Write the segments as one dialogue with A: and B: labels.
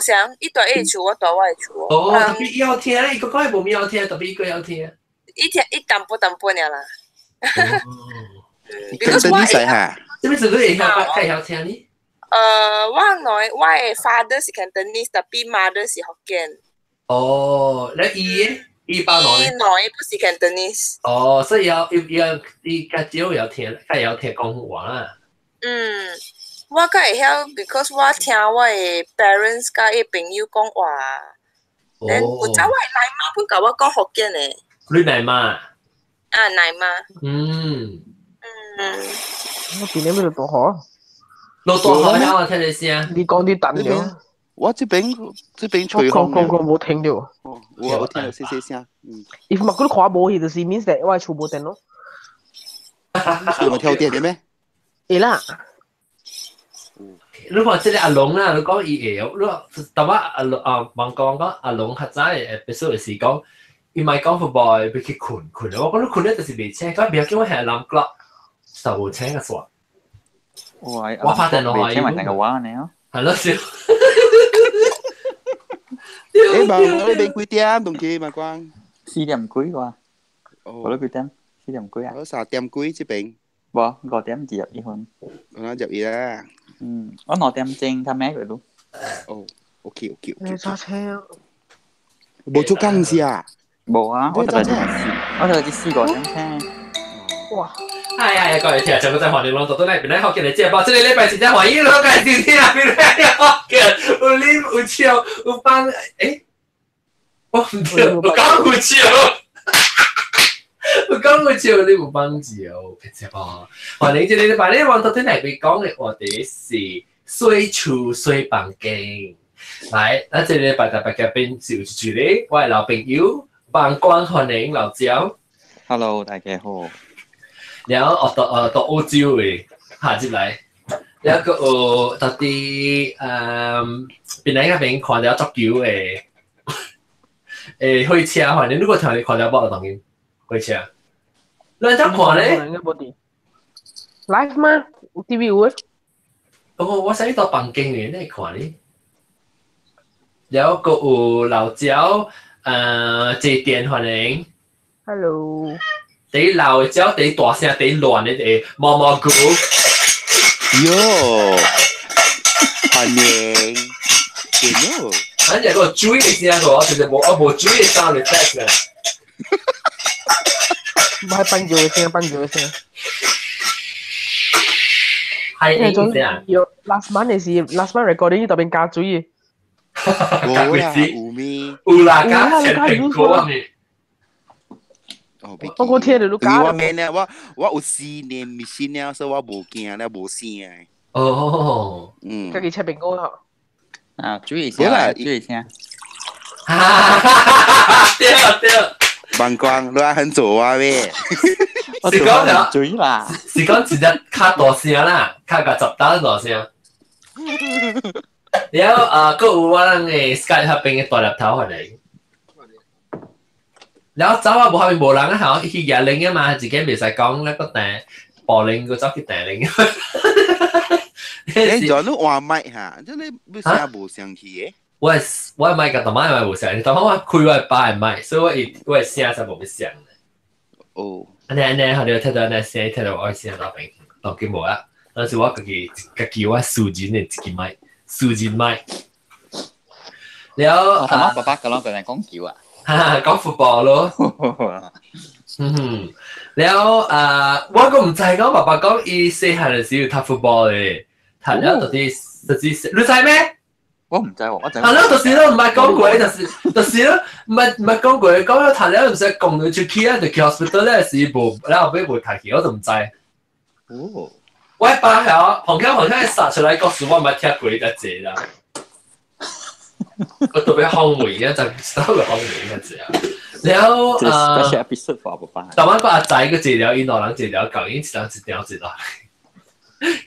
A: 相，伊蹛伊厝，我蹛我的厝。
B: 哦，特別伊有聽，伊個講伊無咪有聽，特別伊個有聽。
A: 伊聽伊淡薄淡薄爾啦。
C: 跟你使哈？
B: 這邊是你會曉較曉聽呢？
A: 我內我的 father 是 Cantonese，特別 mother 是福建。
B: 哦，你伊伊爸內？
A: 伊內不是 Cantonese。
B: 哦，所以要要伊較少會曉聽，較會曉聽廣話啦。
A: 嗯，我較會曉，because 我聽我的 parents 佮伊朋友講話。哦。有早我的奶媽本共我講福建的。
B: 你奶媽？
A: 啊，奶媽。
D: 我邊你咪落大雨。
B: 落大雨啊！我聽你聲。
D: 你講啲等了。
C: 我這邊吹風。
D: 講講講無聽到。
C: 我聽到細細聲。嗯。
D: if 嘛，佢看無去，就是 means that 我厝無電咯。
C: 厝冇跳電的咩？
D: 會啦。
B: 你看這個阿龍啦，你講伊會曉，你淡仔阿龍啊，網講講阿龍較早的 episode 是講，伊莫講 football 欲去睏睏，我講你睏咧就是袂醒，講袂要緊，我係藍 clock 就無醒個煞。我拍電腦
E: 袂醒咪成個話呢？
B: 係咯，笑。
C: 誒，嘛，你邊幾點？同佢嘛光？
E: 4點幾啩？我都幾點？4點幾啊？
C: 我3點幾這邊。
E: 無，5點21分。
C: 我入去啦。
E: 嗯，我2點鐘他咩佢都。
C: 哦，OK OK OK。
D: 你揸車？
C: 無做工是啊？
E: 無啊，我就係四個點車。
D: 哇！
B: 哎呀呀，各位聽眾，我在歡迎攏總來邊來福建的節目，這個禮拜真正歡迎攏來收聽，邊來福建有啉有笑有放，欸，我毋對，有講有笑，有講有笑，你有放笑，節目。歡迎這個禮拜，你往到底來邊講的話題是洗厝洗房間。來，咱這個禮拜特別嘉賓是有一組咧，我的老朋友，萬光歡迎老焦。
E: Hello，大家好。
B: 然後我到澳洲的下入來，然後閣有到佇檳榔那邊看著足球的火車，反正你閣聽看著無當今火車，你怎看咧？
D: Live 嗎？有 TV 有的？
B: 哦，我使到房間裡咧看咧，然後閣有老焦，坐電歡迎。
D: Hello。
B: 第老的鳥，第大聲，第亂的，第毛毛菇。
C: 喲，歡迎，喲。
B: 咱這個水的聲個，就是無我無水的 sound effect 啊。
D: 唔係笨叫的聲，笨叫的聲。
B: 係呢種聲。
D: 有 last month 的是 last month recording 特別加水的。
C: 無啦，有咩？
B: 有啦，加切蘋果啊！
D: 我我聽到你
C: 講。我免咧，我有4年迷信了，所以我無驚咧，無聲。
B: 哦，
C: 嗯。
D: 家己切蘋果吼。
E: 啊，注意聲，注意聲。
B: 哈哈哈！對對。
C: 萬光，你很做啊咩？
B: 是講
E: 注意啦，
B: 是講一隻較大聲啦，較個10擔大聲。然後啊，閣有我人的 Skype 那邊的大粒頭回來。然後走啊，無下面無人啊，嚇！去野嶺啊嘛，自己袂使講那個訂保齡，個走去訂鈴。
C: 你做你換麥哈？這你不聲無聲氣的？
B: 我麥佮大媽麥無聲，大媽我開我爸的麥，所以我聲才無欲聲。
C: 哦。
B: 按呢按呢，後來聽到按呢聲，聽到我聲老平，當今無啊。但是我家己我私人的一支麥，私人麥。然後
E: 我爸爸咁樣佢嚟講球啊。
B: 哈，講 football 咯。嗯，然後啊，我閣毋知講爸爸講伊細漢的時候踢 football 的，踢了到底實際你知咩？
E: 我毋知喎，我知。
B: 係咯，就是咯，毋捌講過，就是咯，毋捌講過，講了踢了毋使講到出去啊，就去 hospital 咧時無，然後尾無踢去，我就毋知。
C: 哦。
B: 我爸係旁邊旁邊殺出來個時，我毋捌聽過一隻啦。我特別方位，一就稍微方位一隻啊。然後啊，
E: special episode for 爸爸。
B: 台灣個阿仔個治療，伊兩人治療，舊年一人一條一條。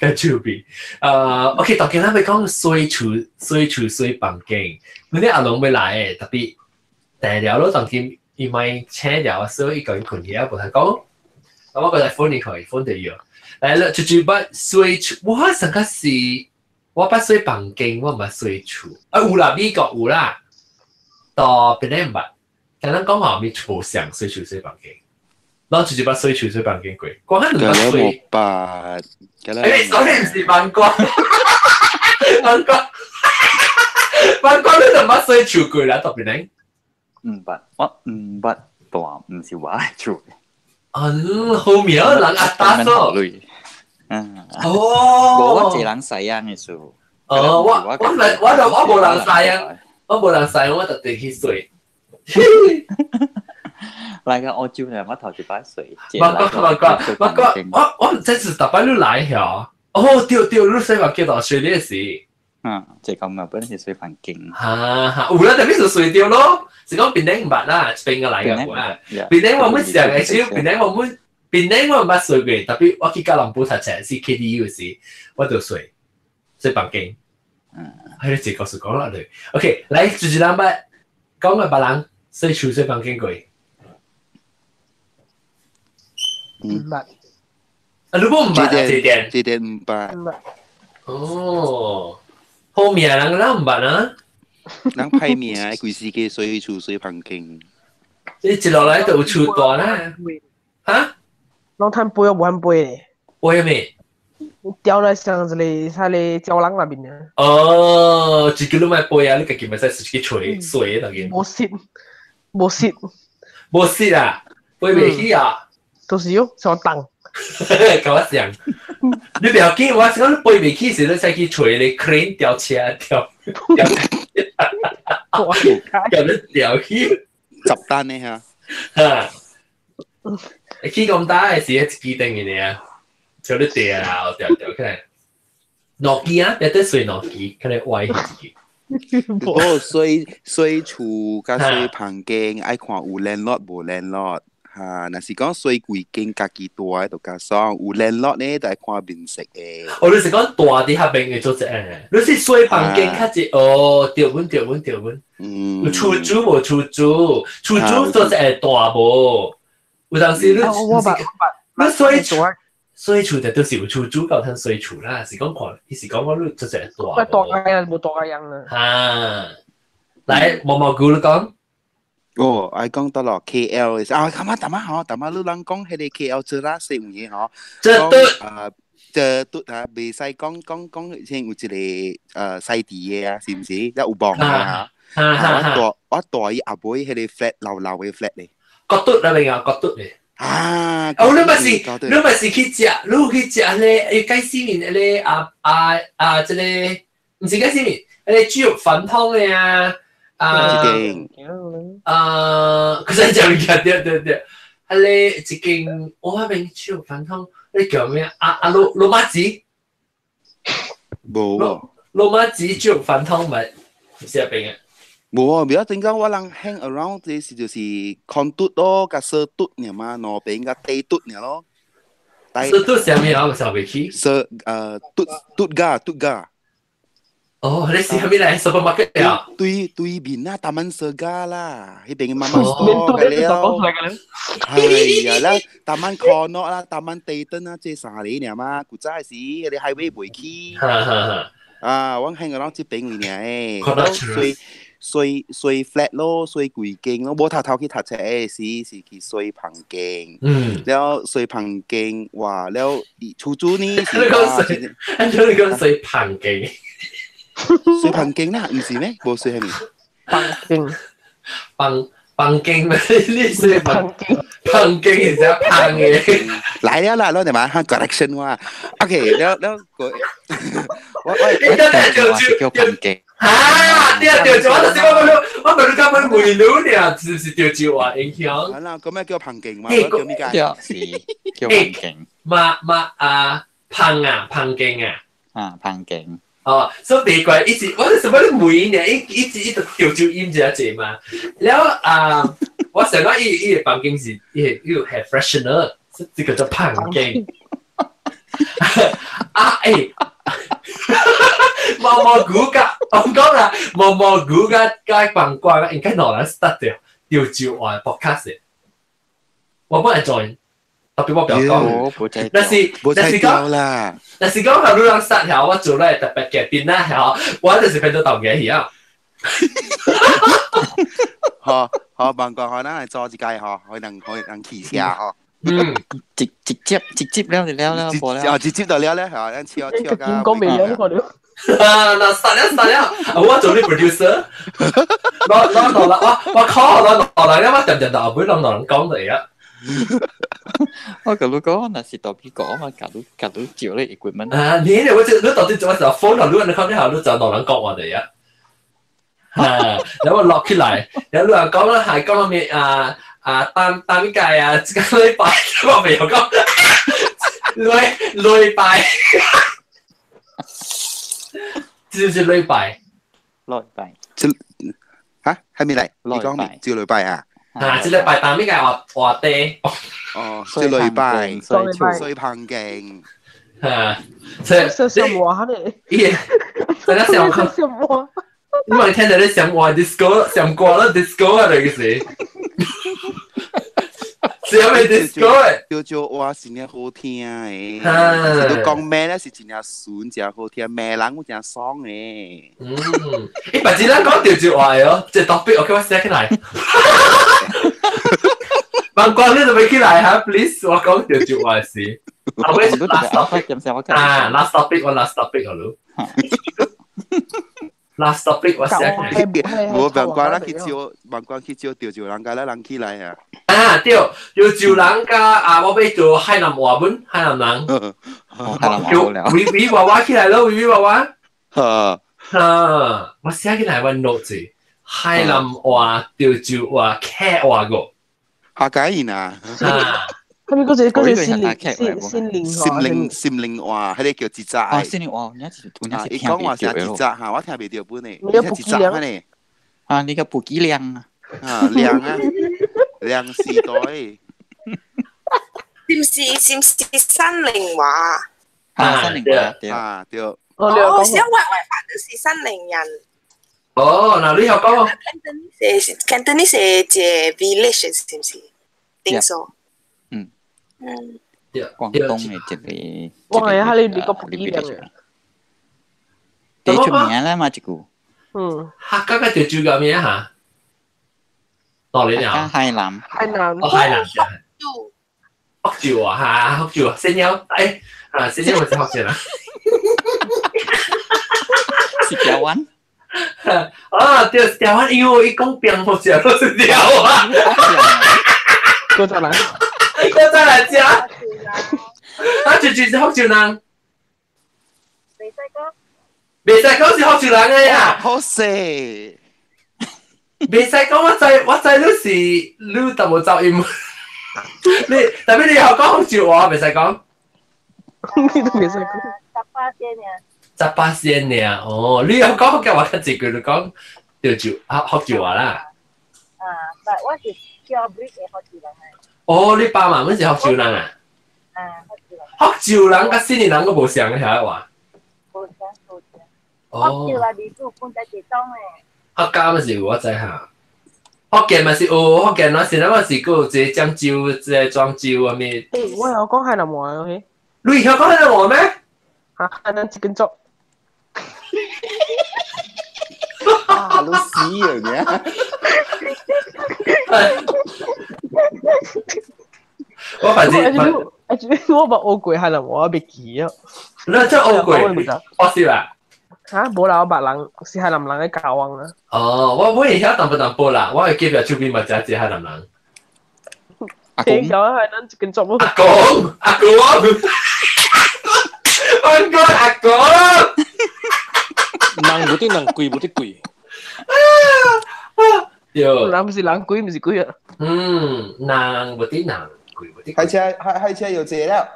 B: 個手臂，OK，當今咱欲講洗厝、洗厝、洗房間，嗰啲阿龍欲來的，特別訂了咯，當今伊莫請了，所以伊共伊睏去啊，無通講。咁我過來 phone 伊去，phone 就要。來了，就就捌洗厝，我上個是我捌洗房間，我毋捌洗厝。啊有啦，美國有啦，到邊個毋捌？聽人講話咪無上洗厝洗房間，咱直接捌洗厝洗房間過。講緊毋捌洗。
C: 捌。
B: 誒，所以毋是房間，房間，房間你就捌洗厝過啦，特別呢？
E: 毋捌，我毋捌大，毋是我的厝。
B: 嗯，好苗人阿達數。
E: 嗯。
B: 哦。
E: 無我一人洗啊嘅厝。
B: 哦，我就我無人洗啊，我無人洗，我特地去洗。
E: 來個澳洲呢，我頭一擺洗。
B: 我我我我我我這次特擺你來遐。哦，對對，你洗房間到水呢時。
E: 嗯，這個嘛本是洗房間。
B: 哈哈，有啦，特別是水掉咯，是講檳城毋捌啦，邊個來個有啦。檳城我們上個時，檳城我們檳城我毋捌洗過，特別我去吉隆坡讀冊是 KDU 時，我就洗洗房間。嗯，係你這個是講落嚟。OK，來，就是咱捌講個別人洗厝洗房間過。
C: 毋
D: 捌。
B: 啊，你無毋捌啊？這點？
C: 這點毋捌。
D: 毋捌。
B: 哦。好命人咱毋捌啊！
C: 人歹命，規時間洗厝洗房間。
B: 你一落來就有厝大啦。哈？
D: 攏趁杯，我無趁杯咧。
B: 杯咩？
D: 掉來上一個啥個膠囊那邊啊。
B: 哦，一個你買杯啊，你家己咪使自己吹水那邊。
D: 無蝕，無蝕。
B: 無蝕啊！杯袂起啊！
D: 就是喲，上當。
B: 甲我想，你不要緊，我是講你背袂起時，你使去揣咧 crane 吊車吊吊，吊你吊去
C: 十單呢嚇。
B: 哈，起咁大的時，一支電嘅呢，就你吊吊吊起來。諾基啊，別得水諾基，可能歪一支。
C: 哦，洗洗厝佮洗房間，愛看有 landlord 無 landlord。哈，若是講洗規間家己住的就較爽，有 landlord 呢就愛看面色的。
B: 哦，你是講大佇遐邊會做這個？你是洗房間較濟哦，對阮對阮對阮。
C: 嗯。
B: 有厝主無厝主，厝主做這個大無？有當時你，你洗厝，洗厝就都是有厝主夠通洗厝啦，是講看，伊是講我你做這個大。
D: 大個樣無大個樣啊。
B: 哈，來毛毛菇你講。
C: 哦，愛講到咯 KL 的啊，咁啊，淡仔吼，淡仔你人講彼個 KL 做啦洗有影吼，
B: 這對
C: 啊，這對啊，袂使講講講，先有一個西地的啊，是毋是？了有望的啊，我大伊阿妹彼個 flat 老老的 flat 咧，
B: 國嘟那邊啊，國嘟咧。
C: 啊！
B: 哦，你咪是你咪是去食，你去食咧，雞絲麵咧，啊啊啊，這個毋是雞絲麵，彼個豬肉粉湯的啊。啊啊！佢真係食對對對，啊咧一間我那邊豬肉飯湯，你叫咩啊？啊老老媽子，
C: 無喎，
B: 老媽子豬肉飯湯咪唔是入邊嘅。
C: 無啊，不要點講我人 hang around 這是就是空嘟咯，佮蛇嘟爾嘛，兩邊佮地嘟爾咯。
B: 蛇嘟啥物啊？我想袂起。
C: 蛇嘟嘟嘎嘟嘎。
B: 哦，你是啥物來 supermarket 啊？
C: 對對面啊，大曼蛇家啦，彼邊嘅媽媽store 嘅了。係啊，啦，大曼 corner 啦，大曼地燈啊，這三個爾嘛，古早時彼個 highway 袂起。啊，我喺我攏這邊位爾誒，所以洗洗 flat 咯，洗規間咯，無頭頭去讀冊的時是去洗房間。
B: 嗯。
C: 了洗房間，哇！了厝主呢是。
B: 你講洗，按照你講洗房間。
C: 洗房間啦，毋是咩？無洗蝦米？
D: 房間。
B: 房房間咪你洗房間，房間是只房嘅。
C: 來了啦，攞嚟嘛，correction 我。OK，了了個，我
B: 你等下就
E: 叫房間。
B: 啊！對對，我就是我我你根本問你呢，是不是對住話影響？
C: 係啦，咁咩叫房間嘛？叫咩解？
E: 是叫房間。
B: 嘛嘛啊，房啊，房間啊。
E: 啊，房間。
B: 哦，所以別怪一直，我是什麼每年一一直一直潮州音這濟嘛。了啊，我想講伊伊個房間是伊伊有 hair freshener，這個叫房間。啊欸，毛毛菇甲我講啦，毛毛菇甲甲飯瓜應該兩人 start 掉潮州話 podcast。我本來 join。特別我不要講，但是
C: 但是講啦，
B: 但是講係你人殺條，我做咧特別嘅變啦，嚇，我就是變到當嘅去啊。
C: 好，好，萬國可能係做一屆嗬，可能可能騎車嗬。
B: 嗯，
E: 直接了就了了，
C: 啊，直接就了咧，係啊，超超
D: 噶。見過未啊？呢個了。
B: 啊，嗱，殺了殺了，我做你 producer，攞攞落啦，我 call 攞落嚟，我點點到後尾攞落人講嚟啊。
E: 我甲你講，若是代表講嘛，甲你甲你照你 equipment。
B: 啊，你我這你到底做乜事？phone 你你看你下你就落人講話嚟啊。啊，然後落起來，然後你話講啦，係講咩啊？啊，單單屆啊，這個禮拜我未有講，禮禮拜，知唔知禮拜？
E: 禮拜，
C: 嚇係咪嚟？你講咩？照禮拜啊？
B: 啊，這禮拜單咩屆話話地？
C: 哦，這禮拜水棚鏡。
B: 啊，這
D: 什麼咧？
B: 咦，大家想
D: 什麼？
B: 你咪聽到你想話 disco，想歌啦 disco 啊，你個是？是咪 disco 誒？
C: 叫做話真正好聽誒，是都講咩咧？是真正順，真好聽，罵人我真爽誒。
B: 嗯，你白子咱講潮州話哦，這 topic OK 我寫起來。萬光你都未起來哈，please 我講潮州話是。啊，我 last topic 啊，last topic 我 last topic 好咯。last topic 我寫起來。
C: 無萬光咱去招，萬光去招潮州人家咧人起來啊。
B: 啊對，潮州人家啊，我欲做海南話本，海南人。
E: 叫
B: 維維娃娃起來咯，維維娃娃。
C: 啊，
B: 我寫起來我 note 住，海南話、潮州話、客話個。
C: 客家言啊。
D: 係咪嗰隻心靈心靈
C: 心靈心靈話，彼個叫節奏。
E: 啊，心靈話，你是
C: 伊講話是節奏嚇，我聽袂著本呢。你節奏呢？
E: 啊，你個不記量啊？
C: 啊，量啊，量時代。
A: 是唔是新寧話？
E: 啊，新寧話對
C: 啊對。
A: 哦，小我反正是新寧人。
B: 哦，嗱你又講。
A: Cantonese 是一個 village 是唔是？聽說。
E: 嗯。
A: 嗯。
E: 廣東嘅一個。
D: 我係啊，你個不記量嘅。
E: 第出名啦嘛，這個。
D: 嗯。
B: 客家嘅潮州叫咩嚇？到你了。
E: 海南。
D: 海南。
B: 哦，海南。福州啊，嚇，福州啊，先有，哎，啊，先有我是福州啦。
E: 是台灣。
B: 啊，對，台灣，因為伊講蝙蝠俠都是台灣。
D: 過再來。
B: 過再來食。啊，就是福州人。
F: 袂使講。
B: 袂使講是福州人的呀。
C: 好勢。
B: 袂使講，我知我知你是你淡薄走音。你特別你學講福州話，袂使講。
D: 你都袂使講。
F: 18仙爾。
B: 18仙爾，哦，你學講福建話較濟句，你講潮州啊福州話啦。
F: 啊，但我是叫 breed 的福州人啊。
B: 哦，你爸媽們是福州人啊？
F: 啊，福州人。
B: 福州人佮悉尼人閣無相遐話。
F: 無相無相。福州啊，歷史本在一種的。
B: 客家嘛是有，我知哈。福建嘛是有，福建我是那嘛是閣有一個漳州，一個漳州啥物。
D: 欸，我會曉講海南話，OK？
B: 你會曉講海南話咩？
D: 啊，海南一根竹。
C: 啊，都死啊！
B: 我反正，
D: 我捌學過海南話，我袂記啊。
B: 你真學過？我是啦。
D: 嚇，無啦，我捌人是海南人的交往啦。
B: 哦，我會曉淡薄淡薄啦，我會隔壁手邊嘛食一個海南人。
E: 阿公，
D: 海南一根竹。
B: 阿公，阿公，阿公，阿公。
G: 人無得人，鬼無得鬼。
B: 對。
D: 人毋是人，鬼毋是鬼啊。
B: 嗯，人無得人，鬼無得。
C: 開車，開車又坐了。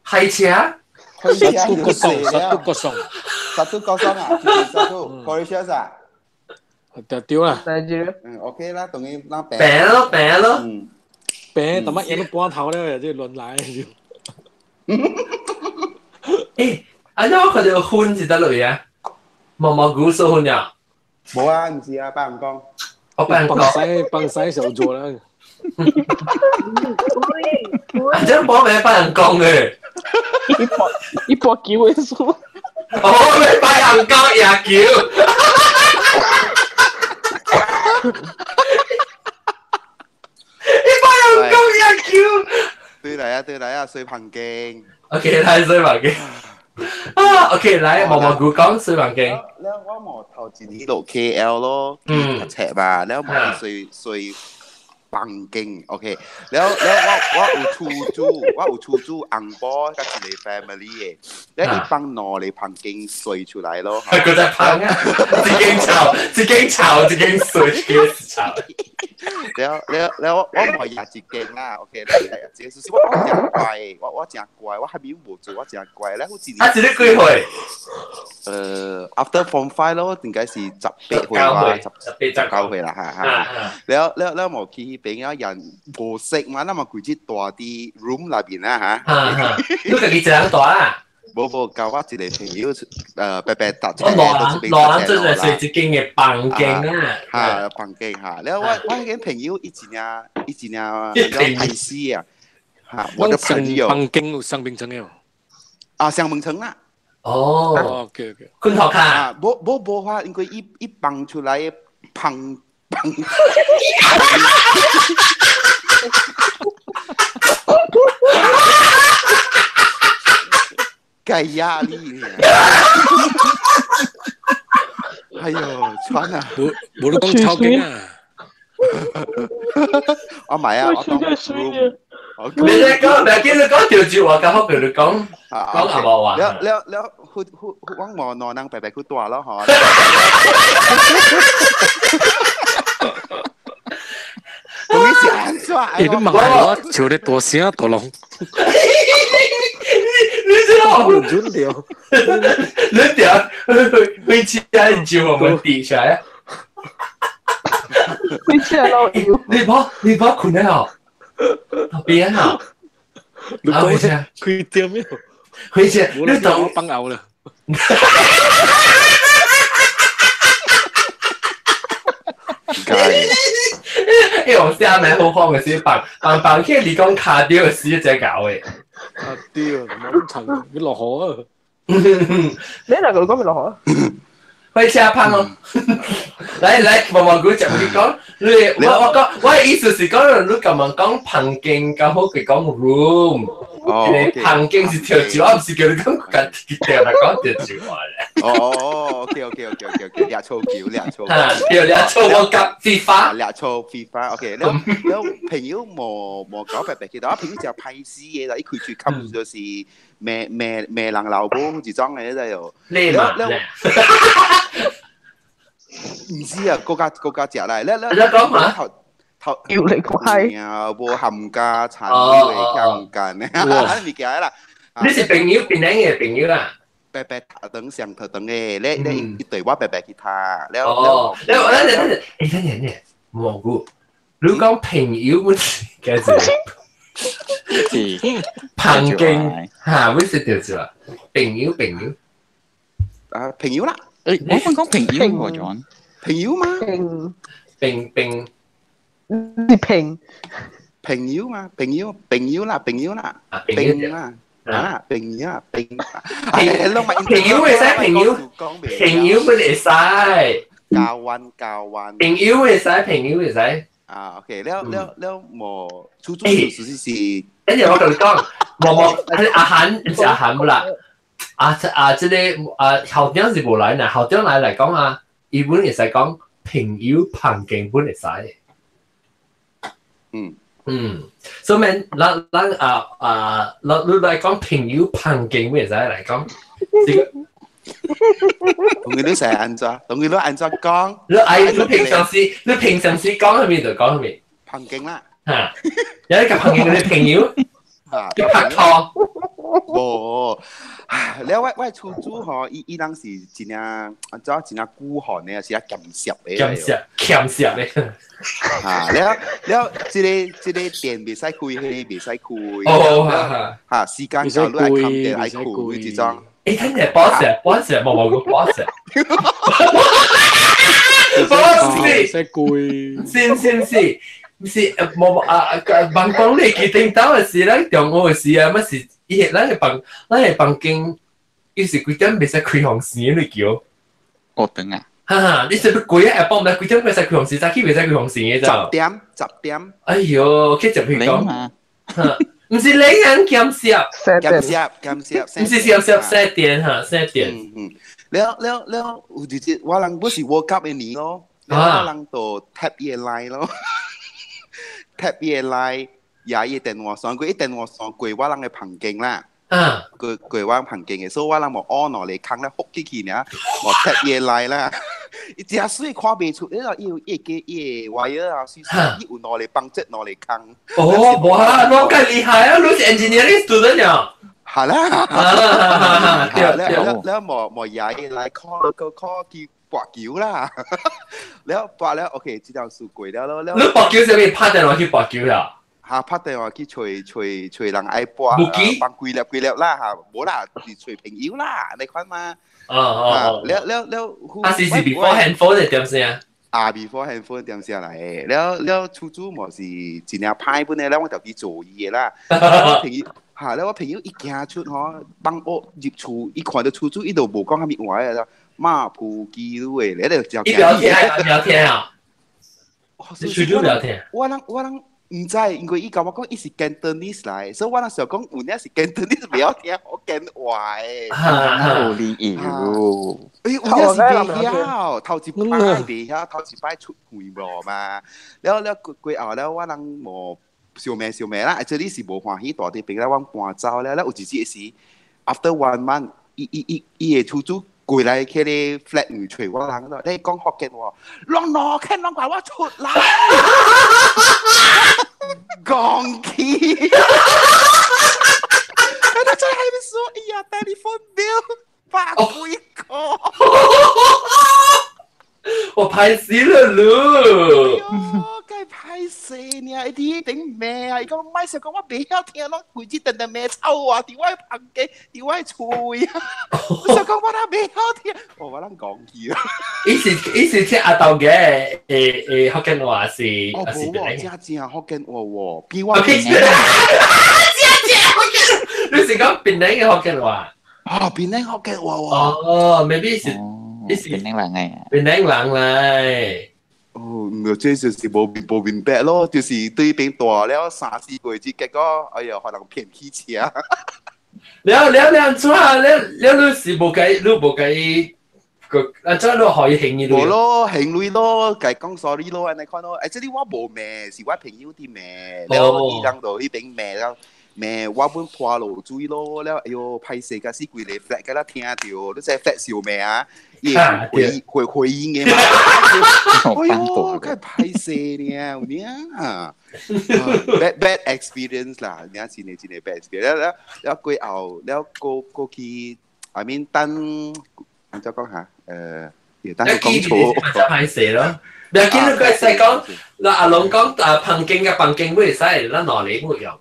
B: 開車？
C: 開車又坐了。
G: 十度國送。
C: 十度國送啊！十度，過去車啥？
G: 對對啦。
C: 嗯，OK 啦，等於那
B: 平咯，平咯。
G: 平，但乜嘢都半頭咧，就輪來就。
B: 欸，啊，那我看到粉是佗落啊？毛毛菇說粉了？
C: 無啊，毋是啊，爸毋講。
B: 我幫
G: 幫西幫西手做啦。
B: 啊，這幫咩幫人講嘅？
D: 一波球嘅數。
B: 哦，你幫人講野球。你幫人講野球。
C: 對嚟啊，對嚟啊，水棚鏡。
B: OK，來水棚鏡。啊，OK，來毛毛菇講水棚鏡。
C: 了我無頭前去到 KL 咯，讀冊嘛，了無水水房間，OK，了了我有厝主，我有厝主紅波佮一個 family 的，了伊放兩个房間睡出來咯。
B: 佢在芳啊，一間臭，一間臭，一間水，一間臭。
C: 了了了，我無也一間啦，OK，了了，就是我誠乖，我誠乖，我還沒無做，我誠乖。了，我一
B: 年。啊，一個幾歲？
C: after form five 咯，應該是18歲吧，19歲啦，哈哈。了了了，無去彼邊啊，人無識嘛，那麼規隻大佇 room 內邊啦，嚇。
B: 你家己一人住啊？
C: 無無，交我一個朋友，白白搭車。
B: 我兩人做嚟睡一間嘅房間啊。
C: 嚇，房間嚇。了我我彼個朋友伊真正伊真正歹死啊！嚇，我的朋友。
G: 房間有雙邊層的。
C: 啊，雙門層啦。
B: 哦。
G: OK OK。
B: 困頭卡。
C: 無無無法，因為伊伊放出來放放。蓋壓力，哎呦，穿啊！
G: 無無你講超勁啊！
C: 我買啊，我講 room。
B: 你講，別記你講條住話，剛好叫你講講阿無話。
C: 了了了，去去我無兩人白白去住咯，嗬。你是按怎？
G: 欸，你問我笑得大聲大浪。
B: 你知道？
G: 準掉，
B: 你掉，飛車照我們跌出來。
D: 飛車老油。
B: 你跑困了哦？邊啊？
G: 你講啥？開店沒有？
B: 開車，你懂？
G: 放牛了。
B: 因為我寫名好方嘅時，放放放去你講卡掉的時，一隻搞嘅。
G: 啊對，冇塵，你落河啊！
D: 你哪個講咪落河？
B: 開車拍咯！來來，毛毛菇接你講，你我講，我的意思是講，你咁樣講房間，剛好佢講 room。
C: 哦，
B: 房間是條住，我唔是叫你講緊條來講條住話咧。
C: 哦，OK OK OK OK OK，掠錯橋，掠錯。
B: 對，掠錯我夾 FIFA。
C: 掠錯 FIFA，OK。了了，朋友無無搞白白去，但我朋友真歹死的啦，伊開喙冚就是罵罵罵人老母一種的，你知無？
B: 你嘛？
C: 唔知啊，國家國家食來，了了。
B: 你講嘛？
C: 頭
D: 要你乖，
C: 無冚家產嘅冚家呢，物件啦。
B: 你是朋友，邊兩個朋友啦？
C: 白白頭上頭等嘅，你你一對我白白去他，了
B: 了了，等等等，欸等等等，蘑菇，你講朋友本是幾字？
E: 是
B: 旁經嚇，本是條字啦。朋友朋友
C: 啊，朋友啦。
E: 誒，我想講朋友喎，John。
C: 朋友嘛？
B: 平平。
D: 你平
C: 朋友嘛，朋友朋友啦，朋友啦，朋啦，啊朋友啊朋，
B: 朋友會使朋友，朋友不會使。
C: 交彎交彎。
B: 朋友會使，朋友會使。
C: 啊 OK，了了了無，出租事實是。
B: 跟住我同你講，無無，阿韓唔是阿韓冇啦，啊啊，這個啊校長是無來呢，校長來來講啊，伊本會使講朋友旁經本會使。
C: 嗯
B: 嗯，所以咱咱啊啊，咱你來講朋友旁經會使來講，這個。
C: 同佢都成日按怎，同佢都按怎講。
B: 你哎，你平常時你平常時講係咪就講係咪？
C: 旁經啦。
B: 嚇！有一個朋友嘅朋友，叫拍拖。
C: 無，了我我厝主吼，伊伊人是真正按怎真正孤寒的，是啊鹹濕的。
B: 鹹濕，鹹濕的。
C: 嚇！了了，這個這個電袂使開，彼個袂使開。
B: 哦，
C: 嚇！時間到你愛冚電愛開，這種。
B: 欸，等下，boss boss，無無個 boss。boss，
G: 使貴。
B: 是是是，毋是無啊啊，房講你記頂頭的時，咱中學的時啊，乜是伊咱的房間，伊是幾點袂使開風扇你叫？
E: 哦，等啊！
B: 哈哈，你是不貴啊？幫唔得幾點袂使開風扇，早起袂使開風扇嘅就。
C: 10點，10點。
B: 哎喲，去食皮講。毋是你人兼攝，
C: 兼攝兼攝，
B: 毋是兼攝四點哈，四點。
C: 嗯嗯，了了了，有一日我人不是 World Cup 的年咯，我人就 tap 伊的 line 咯，tap 伊的 line，也伊電話線過，伊電話線過我人的房間啦。
B: 啊，
C: 過過我房間的，所以我人無按落嚟空咧，覆起去爾，無 tap 伊的 line 啦。伊真水看袂出，你伊有伊個伊個 wire 啊，水水，伊有兩個幫節兩個空。
B: 哦，哇，啷個厲害啊！你是 engineering student 呀？
C: 係啦，對對，了無無爺伊來 call 個 call 去跋橋啦，了跋了 OK，這條事過了咯。
B: 你跋橋啥物？拍電話去跋橋呀？
C: 嚇，拍電話去揣揣揣人愛跋，幫幾粒幾粒啦嚇，無啦，是揣朋友啦，你看嘛。
B: 哦哦，
C: 了了了，
B: 啊是是 before handphone 的點聲？
C: 啊，before handphone 點聲來，了了厝主嘛是真正歹本的，了我就去做伊的啦。我朋友嚇，了我朋友一行出吼，幫我入厝，伊看到厝主，伊就無講啥物話啦，馬普記錄的，咧就
B: 伊聊天啊，聊天啊，你厝主聊天？
C: 我人毋知，因為伊共我講伊是 Cantonese 來，所以我那時候講有影是 Cantonese 袂曉聽福建話的。
E: 有理由。
C: 欸，有影是袂曉，頭一擺袂曉，頭一擺出會無嘛。了了過過後了，我人無相罵相罵啦，這裡是無歡喜，大啲邊了，我搬走了。了有一日是 after one month，伊伊伊伊的厝主過來去個 flat 裡揣我人咯，你講福建話，攏攞看攏怪我出來。講起，他在還沒說，哎呀，telephone bill 百幾個，
B: 我歹死了嚕，
C: 該歹勢呢，伊佇頂罵啊，伊講莫想講我袂曉聽，攏規日定定罵臭話，佇我房間，佇我厝啊，我想講我哪袂曉聽，哦，我攏講起啊。
B: 伊是聽阿豆嘅，誒誒福建話是，
C: 哦，無喎，真正福建話喎，比我
B: 正正福建，你是講檳城嘅福建話？
C: 哦，檳城福建話喎。
B: 哦，maybe 是，伊是
E: 檳城人嚟。
B: 檳城人嚟。
C: 哦，唔，這就是無無明白咯，就是對邊大了三四個月，結果哎呀，可能騙起車。
B: 了了了，怎啊？了了，你是無計，你無計個啊？怎你可以行伊？
C: 無咯，行鐳咯，共講 sorry 咯，按呢款咯。哎，這裡我無罵，是我朋友佇罵，了伊人就彼邊罵了，罵我本拖落水咯，了哎喲，歹勢甲死規个 flat 甲咱聽著，你知 flat 燒罵啊？伊會回回應的嘛？哎喲，較歹勢呢，有影啊？bad bad experience 啦，爾真的真的 bad experience。了了了過後，了過過去，I mean 等，按怎講下？等佢講錯，
B: 真歹勢咯。不要緊，你佢使講，嗱阿龍講啊，房間佮房間會使，咱哪裡會用？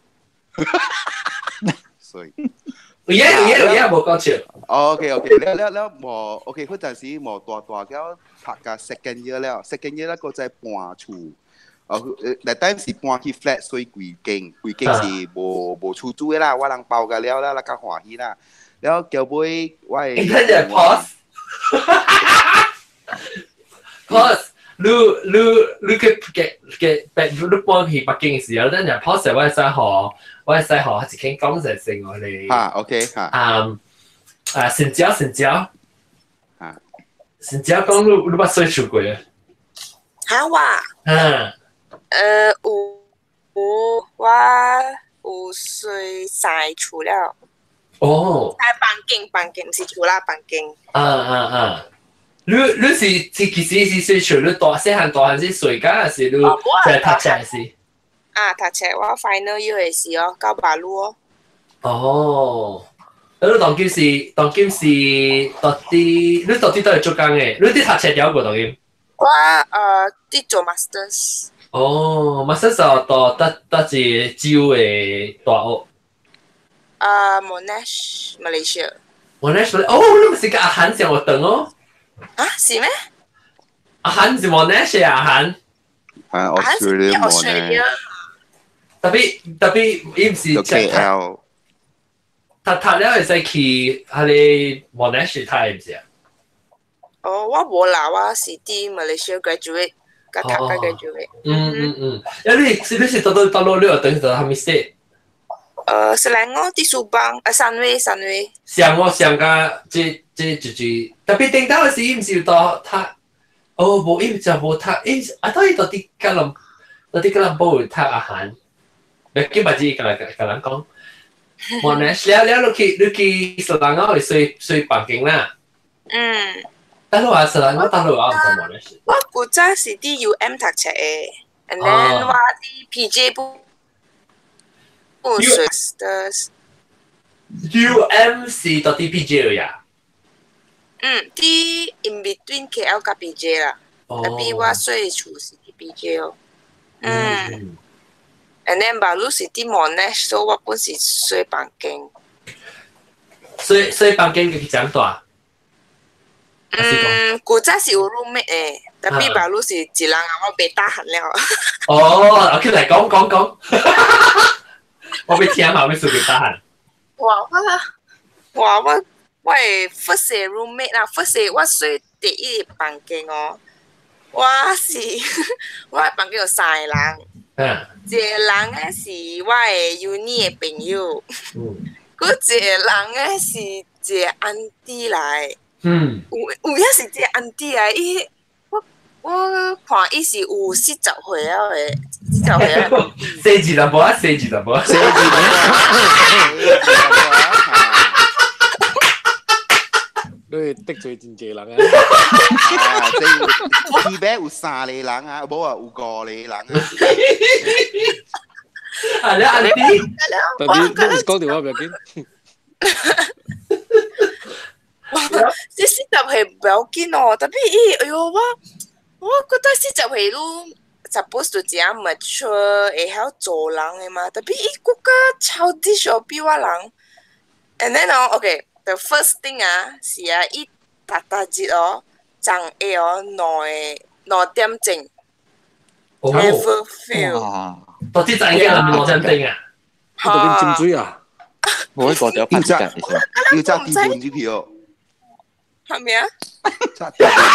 C: 所以。
B: 有影有影有影，無講笑。
C: OK OK，了了了無 OK，彼陣時無大大了讀甲 second year 了，second year 了，閣再搬厝。哦，那當時搬去 flat 所以規間，規間是無無厝主的啦，我人包甲了啦，啦較歡喜啦。了後尾我的。
B: 等陣 pause。 pause，你你你去嘅嘅，你搬去北京的時候，等陣 pause 我會使學，我會使學一間講實性我哋。
C: 嚇，OK 嚇。
B: 啊啊，成交成交。
C: 啊。
B: 成交講你你捌洗厝過啊？
A: 嚇我？
B: 啊。
A: 有有我有洗三厝了。
B: 哦。
A: 喺房間房間，毋是厝啦，房間。
B: 啊啊啊！你你是是其實是洗厝，你大細漢大漢是睡覺，還是你在讀冊時？
A: 啊，讀冊我 final year 的時哦，到馬路哦。
B: 哦，你當今是當今是到底你到底都係做工的？你佇讀冊了無當今？
A: 我佇做 masters。
B: 哦，masters 到佗佗一個州的大學？
A: 啊，Monash Malaysia。
B: Monash 哦，你毋是佮阿韓上學堂哦？
A: 啊，是咩？
B: 阿韓是 Monash 啊，阿韓。
C: 啊，Australia Monash。
B: 特別特別，伊毋是
C: KL。
B: 讀讀了會使去彼个 Monash 讀毋是啊？
A: 哦，我無啦，我是佇 Malaysia graduate，佮讀佮 graduate。
B: 嗯嗯嗯，啊你是到到到落了等於到蝦米 state？
A: 雪蘭莪佇梳邦，啊，Sunway Sunway。
B: 像我上甲這這就是特別頂到時，伊毋是有到讀，哦，無伊就無讀，伊啊，到伊到佇吉隆，到佇吉隆坡有讀阿韓，你記唔記得共人講？我呢，了了你去雪蘭莪會睡房間啦。
A: 嗯。
B: 大陸啊，雪蘭莪大陸啊，毋知無咧。
A: 我古早是佇 UM 讀冊的，and then 我佇 PJ 不學的。
B: UM 是到佇 PJ 呀？
A: 嗯，佇 in between KL 佮 PJ 啦。特別我細厝是佇 PJ 哦。嗯。And then 馬路是佇 Monash，所以我本是睡房間。
B: 睡房間去長大？
A: 嗯，古早是有 roommate 的，特別馬路是一人啊，我袂 tahan 了。
B: 哦，OK，來講講講，我欲聽嘛，欲輸袂 tahan。
A: 哇，我哇我我的 first roommate 啦，first 我睡第一个房間哦，我是我的房間有三個人，一個人咧是我的 uni 的朋友，閣一個人咧是一個 auntie 來，有有影是一個 auntie 來，伊我我看伊是有40歲了的，四十歲了。
B: 細字淡薄啊，細字淡薄，
C: 細字淡薄。
G: 你得罪真濟人啊！
C: 啊，這有起碼有三個人啊，無啊有五個人啊。
B: 啊，你阿弟，
G: 但你你唔是講電話不要緊。
A: 這40歲不要緊哦，特別伊，哎喲我我覺得四十歲都 suppose 就真 mature，會曉做人的嘛，特別伊閣較 childish 哦，比我人。And then 哦，OK。The first thing 啊，是啊，伊逐逐日哦，昨下哦2點鐘，never fail。
B: 到底昨下2點鐘啊？
G: 到底浸水啊？
E: 我個條
C: 要扎要扎地盤入去哦。
A: 係咪啊？
C: 扎地盤入去。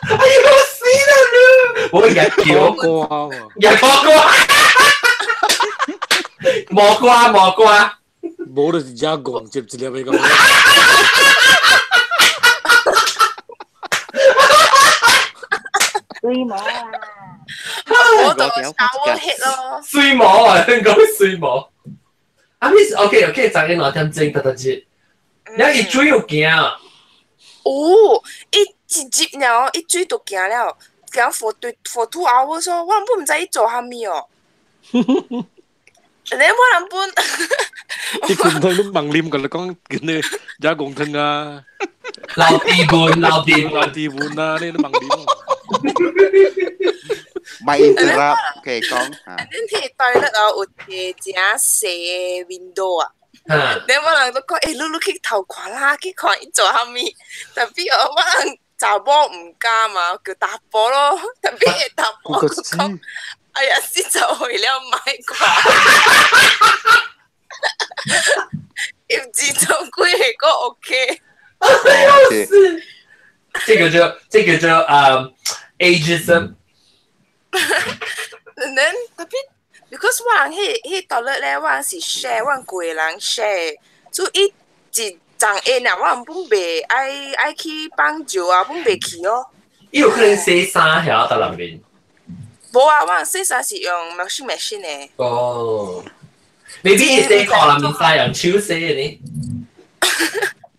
B: 哎呦死啦！我日叫
G: 瓜，
B: 日瓜瓜。磨瓜磨瓜，
G: 無就是只戇接一粒個。
F: 水魔啊！
A: 我就 shower head 咯。
B: 水魔啊！你講水魔。啊，你 OK OK，昨日2點鐘特特節，你伊水有行。
A: 哦，伊一入了，伊水就行了，行 for 2 hours 哦，我本毋知伊做啥物哦。你我人本，
G: 啲罐湯都猛啉，同你講，見你有公湯啊，
B: 老地盤，老地
G: 老地盤啊，你都猛啉。
C: 咪 interrupt，繼續講。
A: 恁彼 toilet 哦，有一個真細的 window 啊。你我人都講，欸，你你去偷看啦，去看伊做啥物。特別哦，我人查某毋敢嘛，叫查埔咯。特別會查埔講。哎呀，40歲了，莫看。伊毋知做幾個 OK。
B: 是，這個叫ageism。
A: then 特別，because 我人彼彼 toilet 咧，我人是 share，我人幾個人 share，所以伊一昨下呢，我人本袂愛愛去放尿啊，本袂去哦。
B: 伊有可能洗衫遐佇內面。
A: 無啊，我人洗衫是用 washing machine 的。
B: 哦，你啲洗褲內面使用手洗的呢？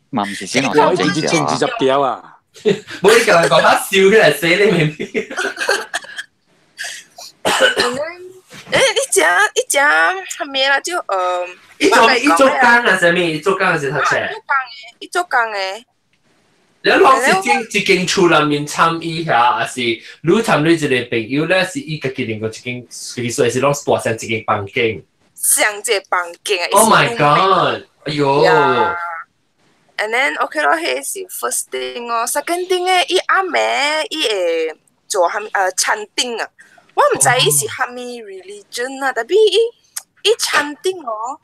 E: 嘛毋是先
G: 我一直穿20條啊！
B: 無你共人講，他燒起來洗你明明。
A: 欸，你食啥物啦？就
B: 伊做工啊，啥物？伊做工還是讀冊？
A: 做工的，伊做工的。
B: 你攏是間一間厝內面參與遐，還是你參你一個朋友咧？是伊家己另外一間，其實是攏大聲一間房間。
A: 上一個房間啊
B: ！Oh my god！哎喲。
A: And then OK 咯，彼是 first thing 哦，second thing 咧，伊暗暝伊會做蝦米chanting 啊，我毋知伊是蝦米 religion 啊，tapi 伊伊 chanting 哦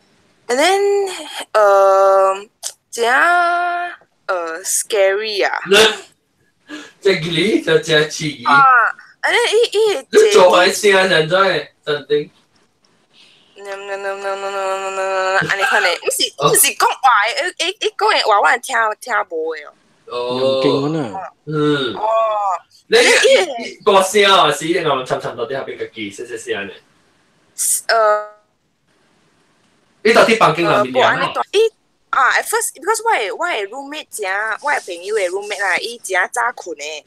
A: ，and then 真scary 啊。
B: 這個你就這刺激。
A: 啊，and then 伊伊會
B: 你做開聲人在 chanting。
A: 按呢款的，毋是講話的，伊伊伊講的話我聽聽無的哦。
B: 哦。
G: 勁啊！
B: 嗯。
A: 哦。
B: 你大聲啊！是你我參參到底下邊個記細細聲咧。你到底房間內面
A: 無按呢大，伊啊，at first because 我的 roommate 正，我的朋友的 roommate 啦，伊誠早睏的。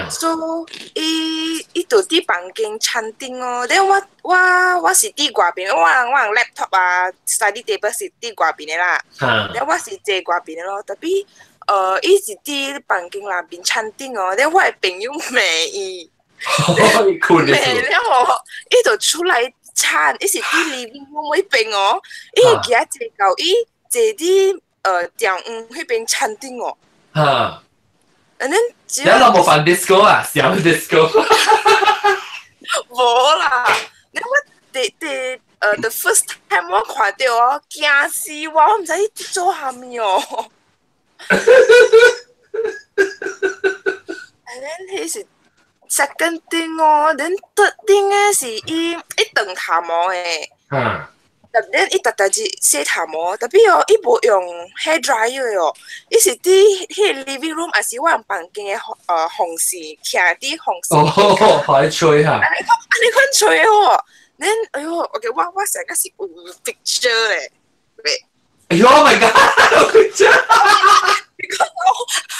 A: So 伊伊就佇房間 chanting 哦，then 我是佇外邊，我 laptop 啊，study table 是佇外邊的啦。then 我是坐外邊的咯，tapi 伊是佇房間內面 chanting 哦，then 我的朋友罵伊，
B: 困
A: 罵了哦，伊就出來 chant，伊是佇 living room 彼邊哦，伊會記得坐到伊坐佇電窗彼邊 chanting 哦。And then
B: 你老無放 disco 啊？小 disco。
A: 無啦，你我第第the first time 我看到哦，驚死我，我毋知伊做啥物哦。And then 彼是 second thing 哦，then third thing 咧是伊伊長頭毛的。但伊逐逐日洗頭毛，tapi 哦，伊無用 hair dryer 哦，伊是佇彼個 living room，抑是我房間的風扇，徛佇風扇。
B: 哦，可以吹下。
A: 按呢款吹哦，恁哎喲，OK，我成個是有 picture 咧。
B: 哎喲，Oh my god！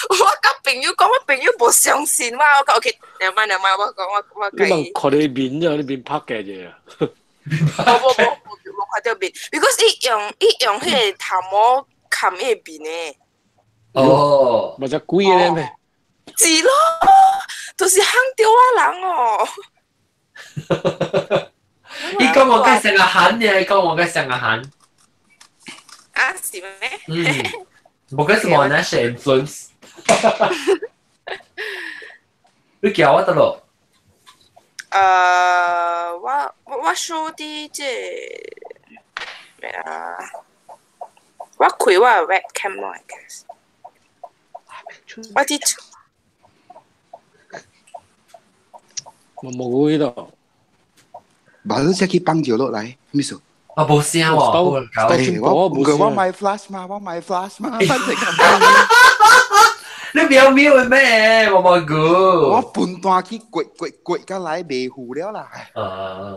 A: 我我佮朋友講，我朋友無相信我，我講 OK，兩萬兩萬，我講我我
G: 你問看你面啫，你面拍嘅啫。
A: 無無無無看到面，because 伊用彼個頭毛冚伊個面的。
B: 哦，
G: 咪就鬼咧咩？
A: 是咯，就是嚇著我人哦。
B: 伊講我該成個喊呢，伊講我該成個喊。
A: 啊，是咩？
B: 嗯，無該是冇那些 influence。你叫我得咯。
A: 我 show 啲這咩啊？我開我 webcam 咯，I guess。我啲
G: 我冇喺度。
C: 把你只去放掉落來，咩事？
B: 啊，無聲喎，
C: 我我買 flash 嘛，我買 flash 嘛，反正咁。
B: 你不要瞄咩？我冇估。
C: 我半段去掘掘掘，到來袂糊了啦。
B: 啊！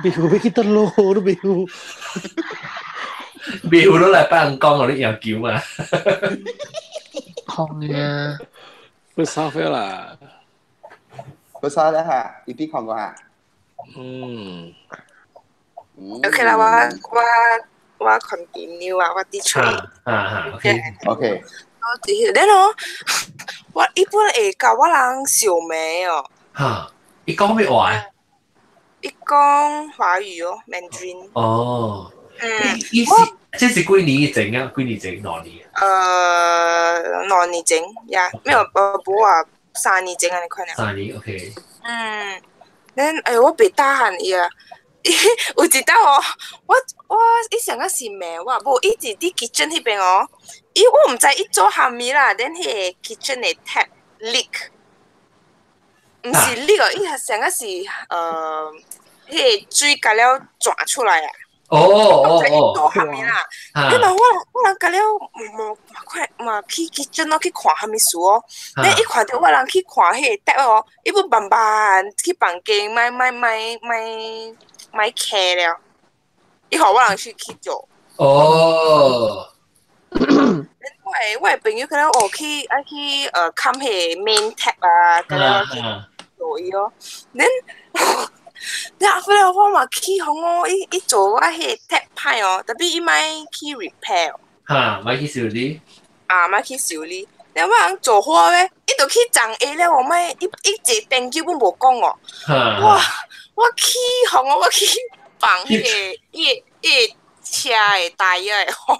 G: 袂糊要去倒落都袂糊。
B: 袂糊都來幫人講我啲研究嘛。
D: 空啊！
G: 不沙飛啦！
C: 不沙啦嚇，你邊看過嚇？
G: 嗯。
A: OK 啦，我 continue 啊，我啲出。
B: 啊，OK
C: OK。
A: 你咯，我伊本會教我人笑眉哦。
B: 嚇！伊講咩話？
A: 伊講華語哦，Mandarin。
B: 哦。
A: 嗯。
B: 伊是這是幾年前啊？幾年前？兩年？
A: 兩年前呀，沒有，無啊，3年前按呢款啊。
B: 3年，OK。
A: 嗯，恁哎喲，我袂答應伊啊。有一道哦，我伊上個是罵我，無伊是佇 kitchen 彼邊哦，伊我毋知伊做啥物啦，then 彼個 kitchen 的 tap leak，毋是 leak 哦，伊上個是彼個水共了轉出來啊。
B: 哦哦哦，
A: 做啥物啦？你嘛我人共了無嘛快嘛去 kitchen 咯，去看啥物事哦。你一看著我人去看彼個 tap 哦，伊要慢慢去房間買買買買買開了，伊予我人去做。
B: 哦。
A: 我的朋友可能哦去愛去冚彼個 main tap 啊，共了去做伊哦。恁你後來我嘛去予哦，伊伊做我彼個 tap 歹哦，tapi 伊莫去 repair。
B: 哈，莫去修理。
A: 啊，莫去修理。你我人做好咧，伊就去送下了，我莫伊伊一個 thank you 阮無講哦。哇！我去予哦，我去放彼個伊個伊個車的大約的風。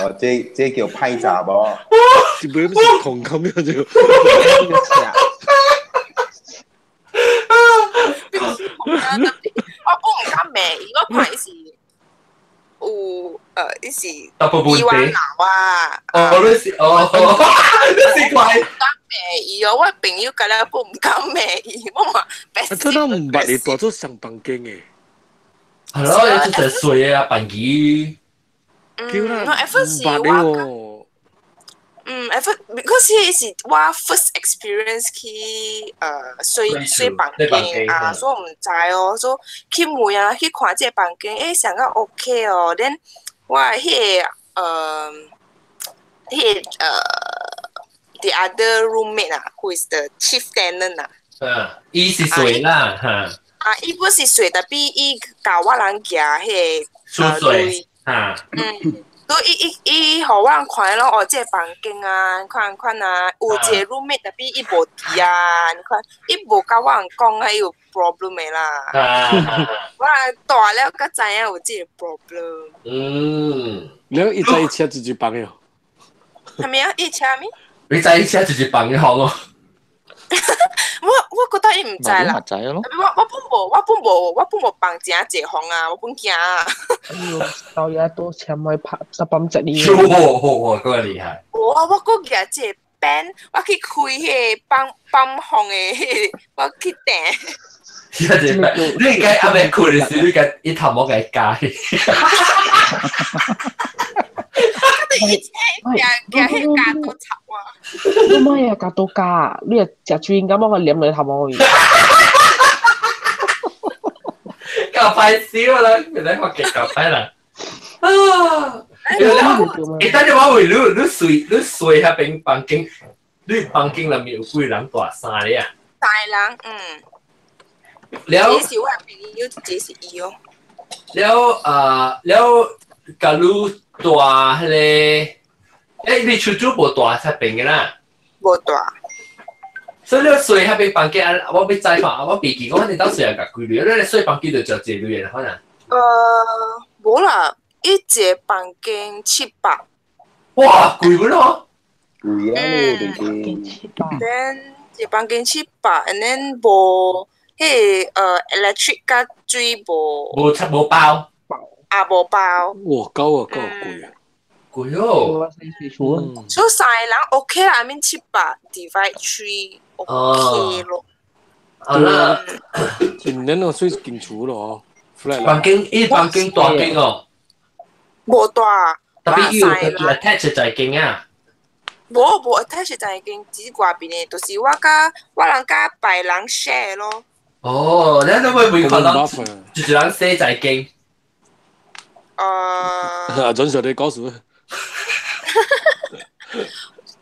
C: 哦，這叫批雜噃。
G: 這不是同咁樣就。
A: 我本唔敢罵伊，我看伊是有伊是
B: 伊
A: 我老啊。
B: 哦，你是哦，你是怪。
A: 唔敢罵伊哦，我朋友甲了本唔敢罵伊，我嘛。
G: 啊，這都唔捌你大做上房間嘅。
B: 係咯，有隻水啊，笨魚。
A: 嗯，我 at first 是我。嗯，at first because 彼是我 first experience 去洗洗房間啊，所以我毋知哦，所以去問啊，去看這個房間，欸，上個 OK 哦，then 我彼個彼個the other roommate 啊，who is the chief tenant 啊？
B: 嗯，伊是誰啦？嚇？
A: 啊，伊不是誰，但比伊教我人行彼個
B: 出水嚇。
A: 嗯。所以伊伊伊，予我人看咯，哦，這個房間啊，看看啊，有一個 roommate 特別伊無佇啊，你看，伊無佮我人講啊，伊有 problem 的啦。我大了才知影有這個 problem。
B: 嗯，
G: 你一載一車自己房的。
A: 係咪啊？一車咩？
B: 你載一車自己房的好咯。
A: 我覺得伊毋知啦。我本無放誠濟風啊，我本驚啊。
D: 到而家都請咪拍十八隻呢？
B: 哇，嗰個厲害！
A: 我閣舉這個 pen，我去開彼個放放風的彼個，我去訂。
B: 你應該阿未困的時，你該一頭毛給加。
A: 你加加多插啊！
D: 你唔係啊，加多加，你係食豬咁，我黏你頭毛去。
B: 夠快少啦，原來我極夠快啦。啊！欸，等陣我問你，你睡彼邊房間，你房間內面有幾人住？三個啊？
A: 三個人，嗯。
B: 了。
A: 這是我朋友，這是伊哦。
B: 了啊，了，假如住彼個，欸，你出租無住彼邊的啦？
A: 無住。
B: 所以你睡彼邊房間，我欲知看，我袂記講，反正當時也共幾鐳，你睡房間就食一鐳的，可能。
A: 無啦，一個房間700。
B: 哇，貴不咯？
C: 貴啊！嗯。
A: Then 一個房間700，and then 無彼個electric 佮水無。
B: 無插無包。
A: 啊，無包。
G: 哇，夠啊，夠貴啊！
B: 貴哦。
A: 所以三個人 OK 啦，I mean 700 divide 3 OK 咯。
G: 對啊，今年我睡間厝咯，
B: 房間伊房間大間哦。
A: 無大。
B: 特別伊有 attach 在間啊。
A: 無 attach 在間，只是外邊的，就是我佮我人佮別人 share 咯。
B: 哦，你都會會看到，就是人洗在間。
G: 阿準 Sir 你講數。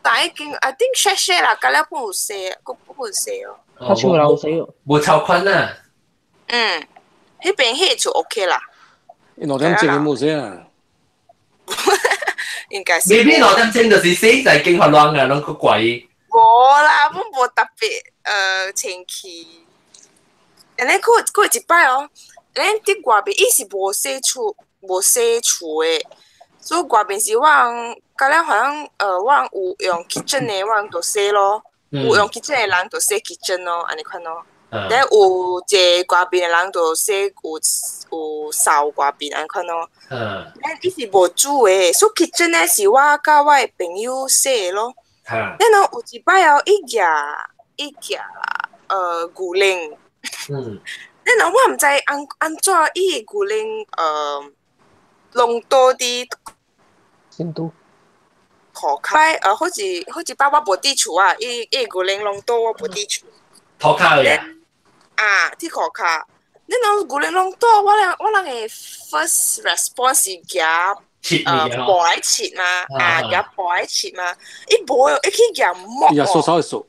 A: 大間，I think share share 啦，佮了本有洗，閣本有洗哦。
D: 他厝人有洗哦。
B: 無超寬啊。
A: 嗯，彼邊彼厝 OK 啦。
G: 你2點鐘有冇洗啊？
A: 應該是。
B: 未必2點鐘就是洗在間較亂啊，攏閣怪。
A: 無啦，本無特別清氣。安尼閣有一擺哦，咱佇外邊伊是無洗厝，無洗厝的，所以外邊是我人，佮了好像我人有用 kitchen 的，我人就洗咯，有用 kitchen 的人就洗 kitchen 咯，按呢款咯。但有一個外邊的人就洗有掃外邊按款咯。咱伊是無煮的，所以 kitchen 咧是我佮我的朋友洗的咯。然後有一擺哦，伊舉牛奶。
B: 嗯。
A: 然後我毋知按怎伊的牛奶攏倒佇
D: 成都。
A: 塗跤好似好一擺我無佇厝啊，伊牛奶攏倒我無佇厝。
B: 塗跤的。
A: 啊，佇塗跤。然後牛奶攏倒，我人的 first response 是舉布來切嘛，啊，舉布來切嘛，伊無，伊去舉摸。
G: 伊也掃掃會掃。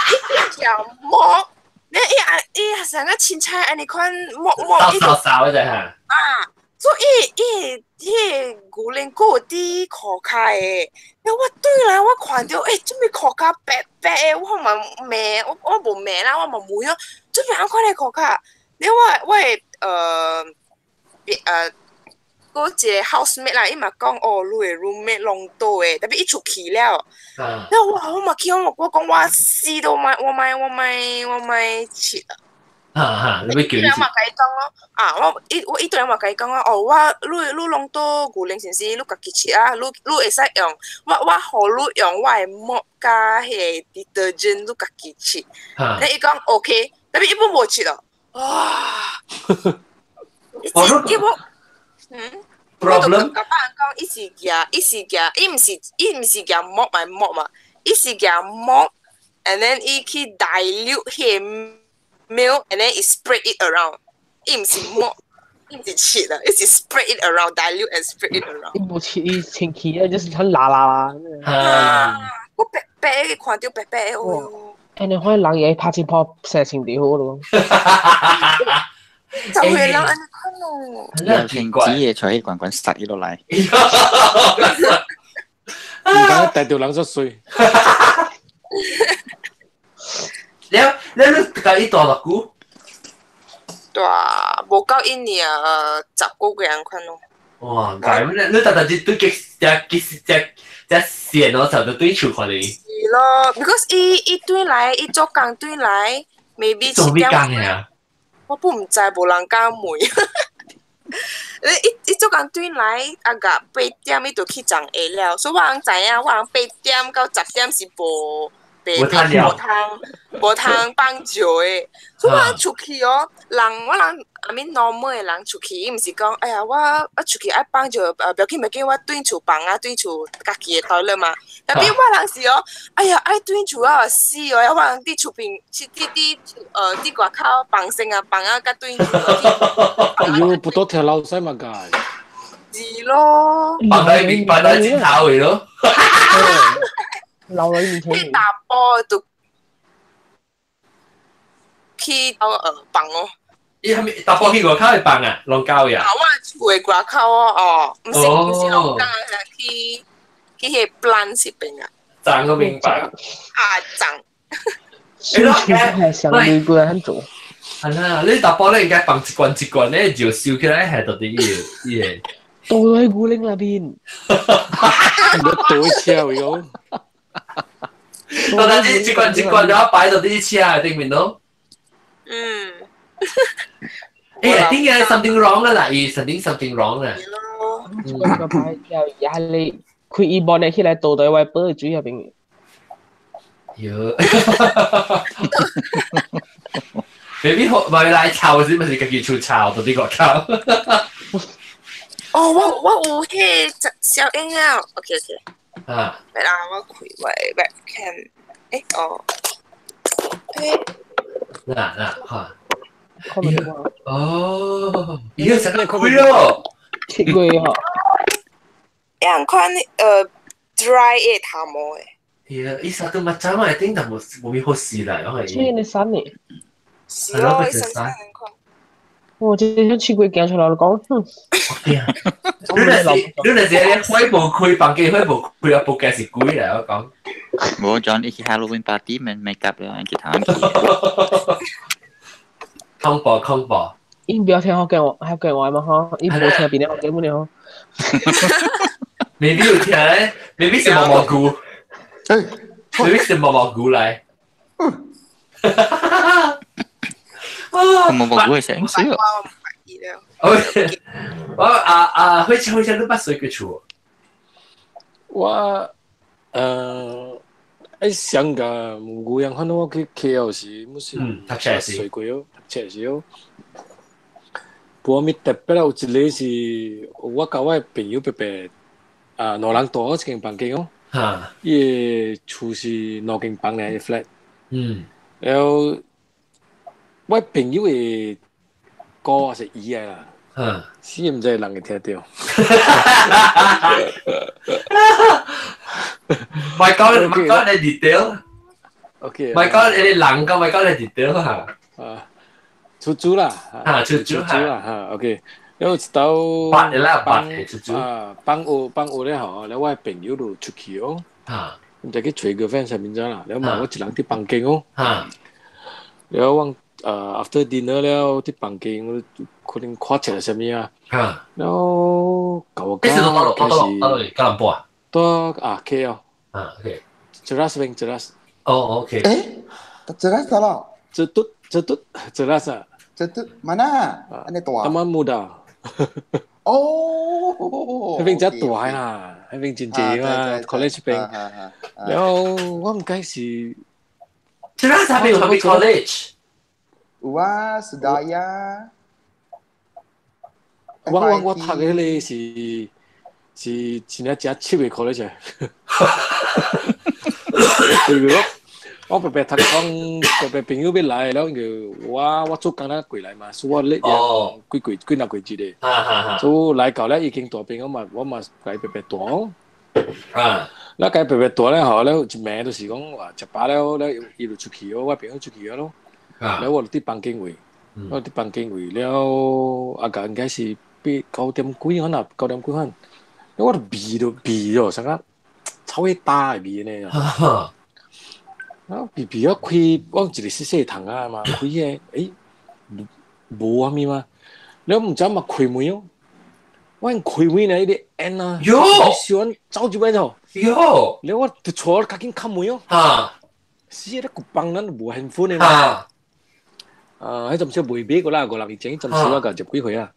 A: 伊舉摸。你伊啊伊成個凊彩按呢款摸摸，
B: 掃掃掃的哈。
A: 啊，所以伊伊迄個牛奶閣有佇褲跤的，了我轉來我看著，欸，做咩褲跤白白的？我嘛罵，我無罵啦，我嘛問哦，做咩按款的褲跤？了我我的閣一個 housemate 啦，伊嘛講哦，你的 roommate 攏倒的，tapi 伊出去了。了我嘛去我我講我死都莫我莫我莫我莫拭啊！
B: 哈哈，你欲叫伊
A: 嘛共伊講咯，啊，我伊我伊對嘛共伊講哦，我你你攏倒牛奶是毋是？你家己拭啊，你你會使用，我我予你用我的 mop 佮彼个 detergent，你家己拭。了伊講 OK，tapi 伊本無拭咯，哇！伊伊無，嗯。
B: problem
A: 我就佮人講，伊是舉，伊是舉，伊毋是伊毋是舉 mop 來 mop 嘛，伊是舉 mop，and then 伊去 dilute 彼個 milk，and then 伊 spread it around。伊毋是 mop，伊毋是拭啦，伊是 spread it around，dilute and spread it around。
D: 伊無拭伊清氣啊，就是很拉拉拉。
B: 啊！
A: 我白白的看著白白的，哦喲！
D: 欸，你看人伊拍一泡洗身體好咯。
A: 就會人按呢款咯。
E: 兩瓶紙嘅才去罐罐塞伊落來。
G: 唔敢帶著人出水。
B: 了了你共伊蹛偌久？
A: 蹛無夠一年啊，10個月按款咯。
B: 哇！解你你逐逐日對極只極只只線哦，就就對厝看你。
A: 是咯，because 伊伊轉來，伊做工轉來，maybe
B: 做咩工的啊？
A: 我本毋知，無人敢問。你伊伊做工轉來，啊個8點伊就去上下了，所以我翁知影，我翁8點到10點是無。
B: 無通
A: 無通放尿的，所以我出去哦，人我人 I mean normal 的人出去，伊毋是講，哎呀，我我出去愛放尿，不要緊不要緊，我轉厝放啊，轉厝家己的 toilet 嘛。tapi 我人是哦，哎呀，愛轉厝啊死哦，我人佇厝邊，佇佇佇外口放生啊，放啊，佮轉厝。
G: 哎喲，不多條老細嘛該。
A: 是咯。
B: 放喺面，放喺枕頭位咯。
D: 老女面
A: 去打波就去到放哦。
B: 伊係咪打波去外口會放啊？龍溝呀？
A: 啊，我厝的外口哦，哦，毋是毋是龍溝啊，去去彼個 plant 這邊啊。
B: 髒個明白。
A: 啊，髒。
D: 欸，係上女過來很做。
B: 係啦，你打波咧應該放一罐一罐咧，就收起來係到底伊個。
D: 倒喺古靈那邊。
G: 你倒車位哦。
B: 到底一罐一罐就要擺到啲車頂面咯。
A: 嗯。
B: 欸，I think something wrong 啦，伊 something something wrong 啦。
D: 一個擺又也係你開伊幫你起來倒到外杯水入邊。
B: 喲。maybe 好，咪來臭先，咪是家己出臭到啲個臭。
A: 哦，我我有彼個小英啊，OK OK。
B: 啊！
A: 來啦，我開我 webcam，欸哦，欸，
B: 嗱嗱嚇，哦，伊個成日開咯，7
D: 月嗬，
A: 一款dry 的頭毛的。
B: 係啊，伊啥都macam啊，頂但無無咩好事啦，我係。
D: 所以你三年。
A: 是咯，伊三年款。
D: 我這種7月行出來，我講，哼。
B: 你若是你若是開無開房間，開無開啊，仆街是鬼嚟，我講。
E: 無 John 伊去 Halloween party 免 make up 了，去談。
B: 恐怖恐怖。
D: 伊不要聽福建話，福建話嘛吼，伊無聽邊個福建話吼。
B: 未必有聽咧，未必是毛毛菇。未必是毛毛菇來。
E: 毛毛菇會成死哦。
B: 我啊啊，輝輝姐你捌睡過厝？
G: 我喺香港有樣可能我去 KL 時，毋是
B: 讀冊時
G: 睡過哦，讀冊時哦。無啥物特別啦，有一個是我佮我的朋友伯伯啊，兩人住一間房間哦。
B: 哈。
G: 伊的厝是兩間房來 flat。
B: 嗯。
G: 然後我朋友的哥還是姨的啦。
B: 嗯。
G: 死毋知人會聽著。
B: 莫講莫講你 detail。
G: OK。
B: 莫講你人講莫講你 detail 哈。
G: 啊，出租啦。
B: 啊，出租
G: 啦哈。OK。了一道
B: 八啦八出租
G: 啊，放學放學咧吼，了我的朋友就出去哦，毋知去揣個 friend 啥物仔啦，了嘛我一人佇房間哦，了我after dinner 了佇房間我可能看冊啥物啊，了舊我
B: 幾時到到到到吉隆坡啊？
G: 到啊 KL
B: 啊 OK，
G: Cheras 邊 Cheras。
B: 哦 OK。
C: 誒，Cheras 得咯。
G: 這嘟這嘟 Cheras 啊。
C: 這嘟mana？按呢大。
G: Taman Muda。
C: 哦，
G: 彼邊真大啦，彼邊真濟嘛，college 邊。然後我毋該是，
B: Cheras 邊有啥 college？
C: 有啊，Sudaya。
G: 我讀的彼个是是真正誠 cheap 的 college。因為我白白讀講，白白朋友欲來，了就我做工仔過來嘛，所以我咧幾幾幾若過節的。所以來到咧已經大朋友嘛，我嘛共伊白白住。了共伊白白住咧吼，了一暝就是講話食飽了，了伊就出去哦，我朋友出去咯。了我就佇房間位，我佇房間位了，啊個應該是8、9點幾可能9點幾可能，了我就味就味咗，啥個臭味焦的味呢？啊，味味啊開，我一個細細窗仔嘛，開個，欸，無啥物嘛，了毋知嘛開門哦，我開門呢，伊咧煙啊，燒阮走入來喲，
B: 喲，
G: 了我就坐較緊開門哦，死咧舊房咱無現款的嘛，啊，彼陣時未買過啦，5、6年前，彼陣時我甲十幾歲啊。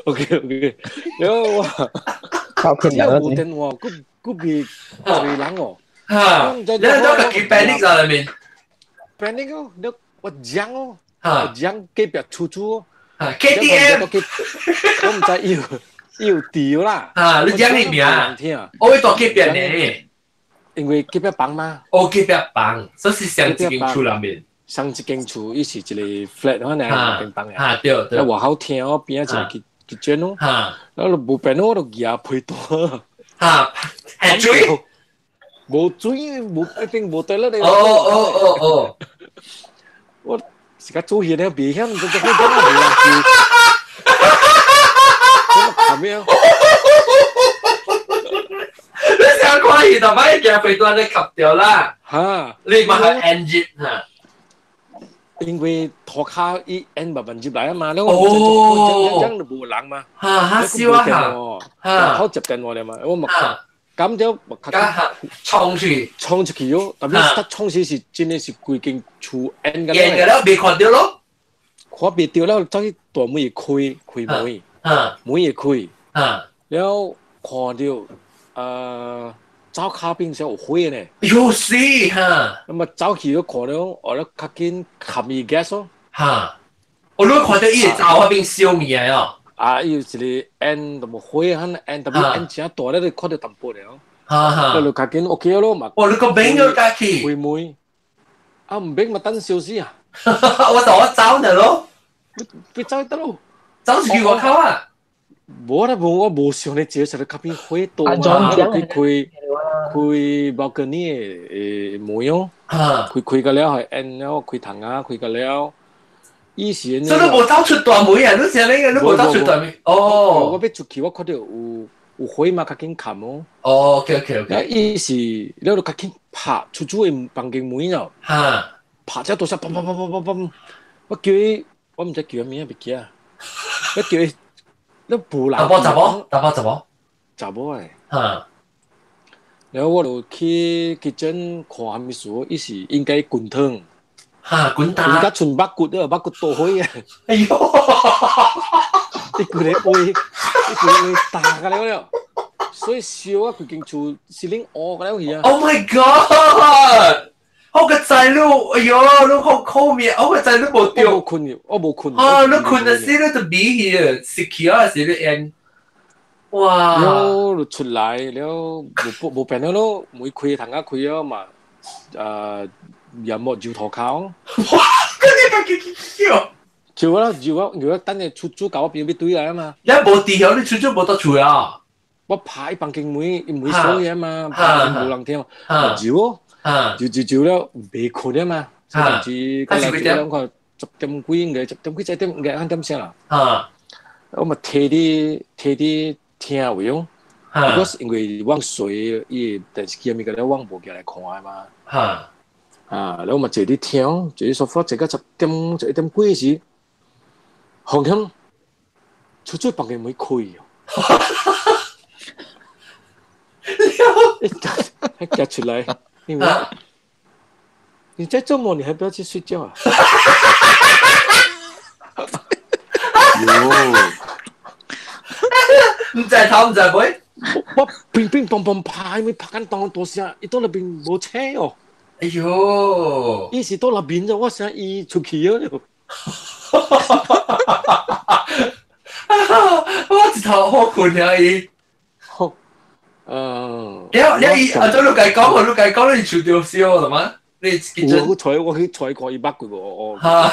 G: OK，了我，只要無電話，閣閣袂濟人哦。
B: 你都自己 panic 在裏面。
G: panic 哦，你我講哦，我講隔壁出租哦。
B: KTM。
G: 我毋知伊有伊有調啦。
B: 啊，你講你名？我會住隔壁呢。
G: 因為隔壁房嘛。
B: 哦，隔壁房，所以是上一間厝內面。
G: 上一間厝，伊是一個 flat，可能兩間房
B: 啊，對對。
G: 外口廳哦，邊仔一個 kitchen 哦。然後無變我就舉被單。
B: 係水？
G: 無水，無一定無得了。
B: 哦哦哦哦。
G: 我是較注意咧，袂曉，就就好點啊，無人救。我咩啊？
B: 你想看伊，就擺舉被單咧吸掉啦。
G: 哈！
B: 你嘛係 engine 哈？
G: 因為塗跤伊煙慢慢入來啊嘛，了我這樣就無人嘛。
B: 哈哈燒啊哈！
G: 好接電話了嘛，我嘛咁就
B: 衝出去，
G: 衝出去哦。特別他衝時是真的是規間厝煙個。
B: 煙個了，未看到咯。
G: 看袂著了，走去大門會開，開門，門會開，了看著走跤邊時有火呢。
B: 喲死哈！
G: 咁啊走去都看到，我咧較緊含伊 gas 咯。
B: 哈！我你看到伊會走嗰邊燒物來哦。
G: 啊，伊有一個煙，就無火，很煙，特別煙誠大咧，你看到淡薄了。
B: 哈哈！
G: 你就較緊 OK 咯嘛。
B: 哦，你個免咗家去。
G: 開門。啊，毋免嘛等燒死啊！
B: 我就我走呢咯。
G: 你走得咯。
B: 走出去外口啊！
G: 無啦，無我無想咧，只是咧較邊火大嘛，去開開 balcony 的門哦，開開個了係按了開窗啊，開個了，以前。
B: 所以你無走出大門啊？你是呢個？你無走出大門？哦。
G: 我欲出去，我看著有有火嘛，較緊冚哦。
B: 哦，OK。
G: 伊是了就較緊拍出租的房間門哦。拍只大聲，砰砰砰砰砰砰！我叫伊，我毋知叫啥物啊，袂記啊。我叫伊。你無人。
B: 查某查某查某查某。
G: 查某的。然後我就去 kitchen 看啥物事，伊是應該滾湯。
B: 哈，滾湯。
G: 伊甲剩肉骨，肉骨倒火啊！
B: 哎喲！
G: 伊規个話，伊規个話焦個了了，所以燒啊，規間厝是恁烏個了去啊
B: ！Oh my god！我個仔你，哎喲，你好苦命，我個仔你無著。
G: 我無睏，我無睏。
B: 啊，你睏的時你就味去啊，食去啊時你煙。哇！
G: 了就出來了，無無變了咯，門開窗仔開了嘛，也無就塗跤。
B: 哇！嗰啲個叫
G: 叫啦，叫我叫我等下出租共我朋友欲對來啊嘛。
B: 你無佇遐，你出租無得厝啊？
G: 我拍伊房間門，伊門鎖起啊嘛，拍無人聽，就哦，就就就了，袂睏啊嘛，甚至個嚟兩個10點幾嘅，10點幾7點嘅啱點先啦。我咪提啲提啲聽位用，我是因為我睡伊電視機物個咧，我無叫來看嘛。啊，然後咪坐啲聽，坐啲沙發坐到10點11點幾時，好像出出房間門開哦。一夾出來，你你在做夢，你還不要去睡覺啊？
C: 喲，
B: 唔知頭唔知尾，
G: 我乒乒乓乓拍，咪拍緊當多聲，伊到那邊無車哦。
B: 哎喲，
G: 伊是到那邊咗，我想伊出去咗。
B: 我一頭好困啊伊。
G: 好，嗯。
B: 了了伊，阿祖你家講，你家講，你厝掉燒了嗎？你
G: 我去我去揣過伊捌過哦。
B: 哈！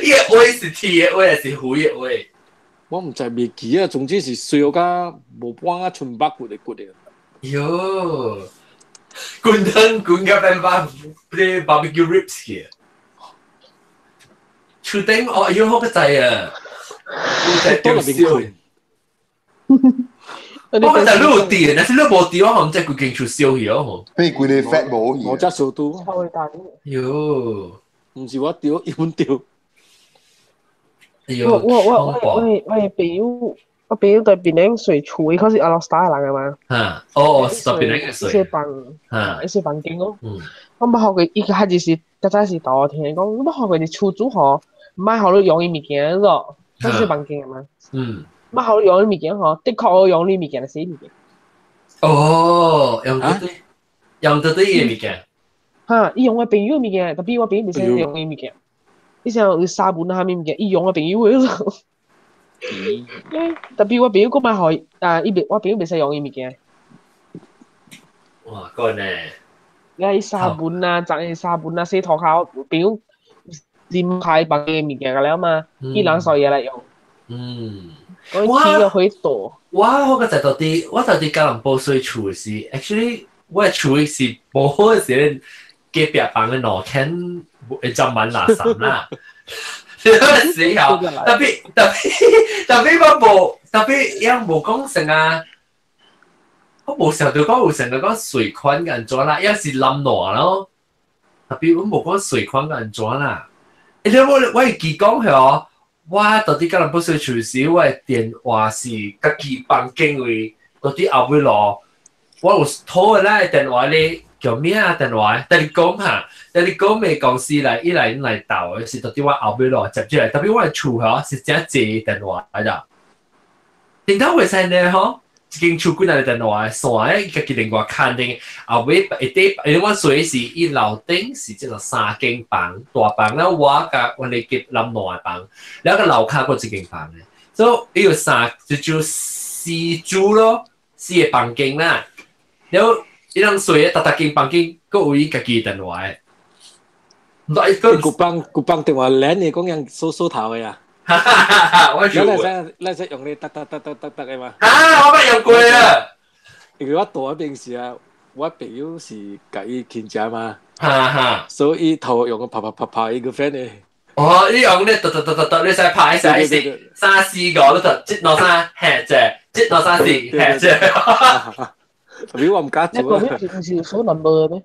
B: 伊個話是鐵的話，還是灰的話？
G: 我毋知未記啊，總之是燒甲無半啊，剩肉骨的骨的。
B: 喲，滾湯滾甲變把啲 barbecue ribs 去。厝頂哦，喲好個知啊！我在丟燒。我覺得你有電，但是你無電，我唔知規間厝燒去哦。
C: 俾規個 fat 無去。
G: 我只燒拄。
B: 喲，
G: 毋是我丟，伊阮丟。
D: 我我我我我朋友，我朋友對檳榔睡厝，伊可是阿羅斯達人嘅嘛。
B: 啊，哦，是檳榔嘅睡。
D: 一些房，一些房間哦。我捌學過，伊開始是較早是頭聽講，我捌學過是厝主吼，毋愛予你用伊物件咯，嗰是房間嘅嘛。捌予你用伊物件吼，的確我用你物件來洗物件。
B: 哦，用得對，用得對伊物件。
D: 哈，伊用我朋友物件，特別我朋友袂使用伊物件。伊想有沙本啊，啥物物件，伊用我朋友的。特別我朋友閣買予啊，伊袂，我朋友袂使用伊物件。
B: 哇，個呢？
D: 你沙本啊，昨日沙本啊，洗塗跤，朋友連開房間物件個了嘛，伊人所以來用。
B: 嗯。
D: 我起個火大。
B: 我個在到底，我到底吉隆坡睡厝時，actually 我厝是無好時，隔壁房的兩間會浸滿垃圾啦。死後，特別特別特別我無特別也無講成啊，我無想到講有成個講稅款安怎啦，也是冧爛咯。特別我無講稅款安怎啦。欸，我我會記講吼，我到底吉隆坡睡厝時，我的電話是家己房間位，到底後尾落，我有討的咱的電話咧。叫咩啊？電話，但你講嚇，但你講嘅公司來，伊來來鬥的是到底我後尾落接住來，特別我的厝吼是真濟電話來咋？頂頭會使呢吼，一間厝幾若個電話線，家己另外看定後尾一底，因為我睡是伊樓頂是這個三間房大房，了我佮阮咧結南兩房，了個樓跤閣一間房的，所以伊有三就就四組咯，四個房間啦，了。伊人睡逐逐間房間，閣有伊家己電話的。
G: 古幫古幫電話連你講樣梳梳頭的啊！
B: 我
G: 就咱使用咧，哒哒哒哒哒哒的嘛。
B: 啊！我捌用過啊。
G: 因為我住嗰邊時啊，我朋友是共伊親戚嘛。
B: 哈哈。
G: 所以頭用個拍拍拍拍伊個 friend 的。
B: 哦，你用咧，哒哒哒哒哒，你使拍使四三四個，你就一兩三，嘿者，一兩三四，嘿者。
G: 特別我毋敢做。
D: 你嗰邊是鎖 number 咩？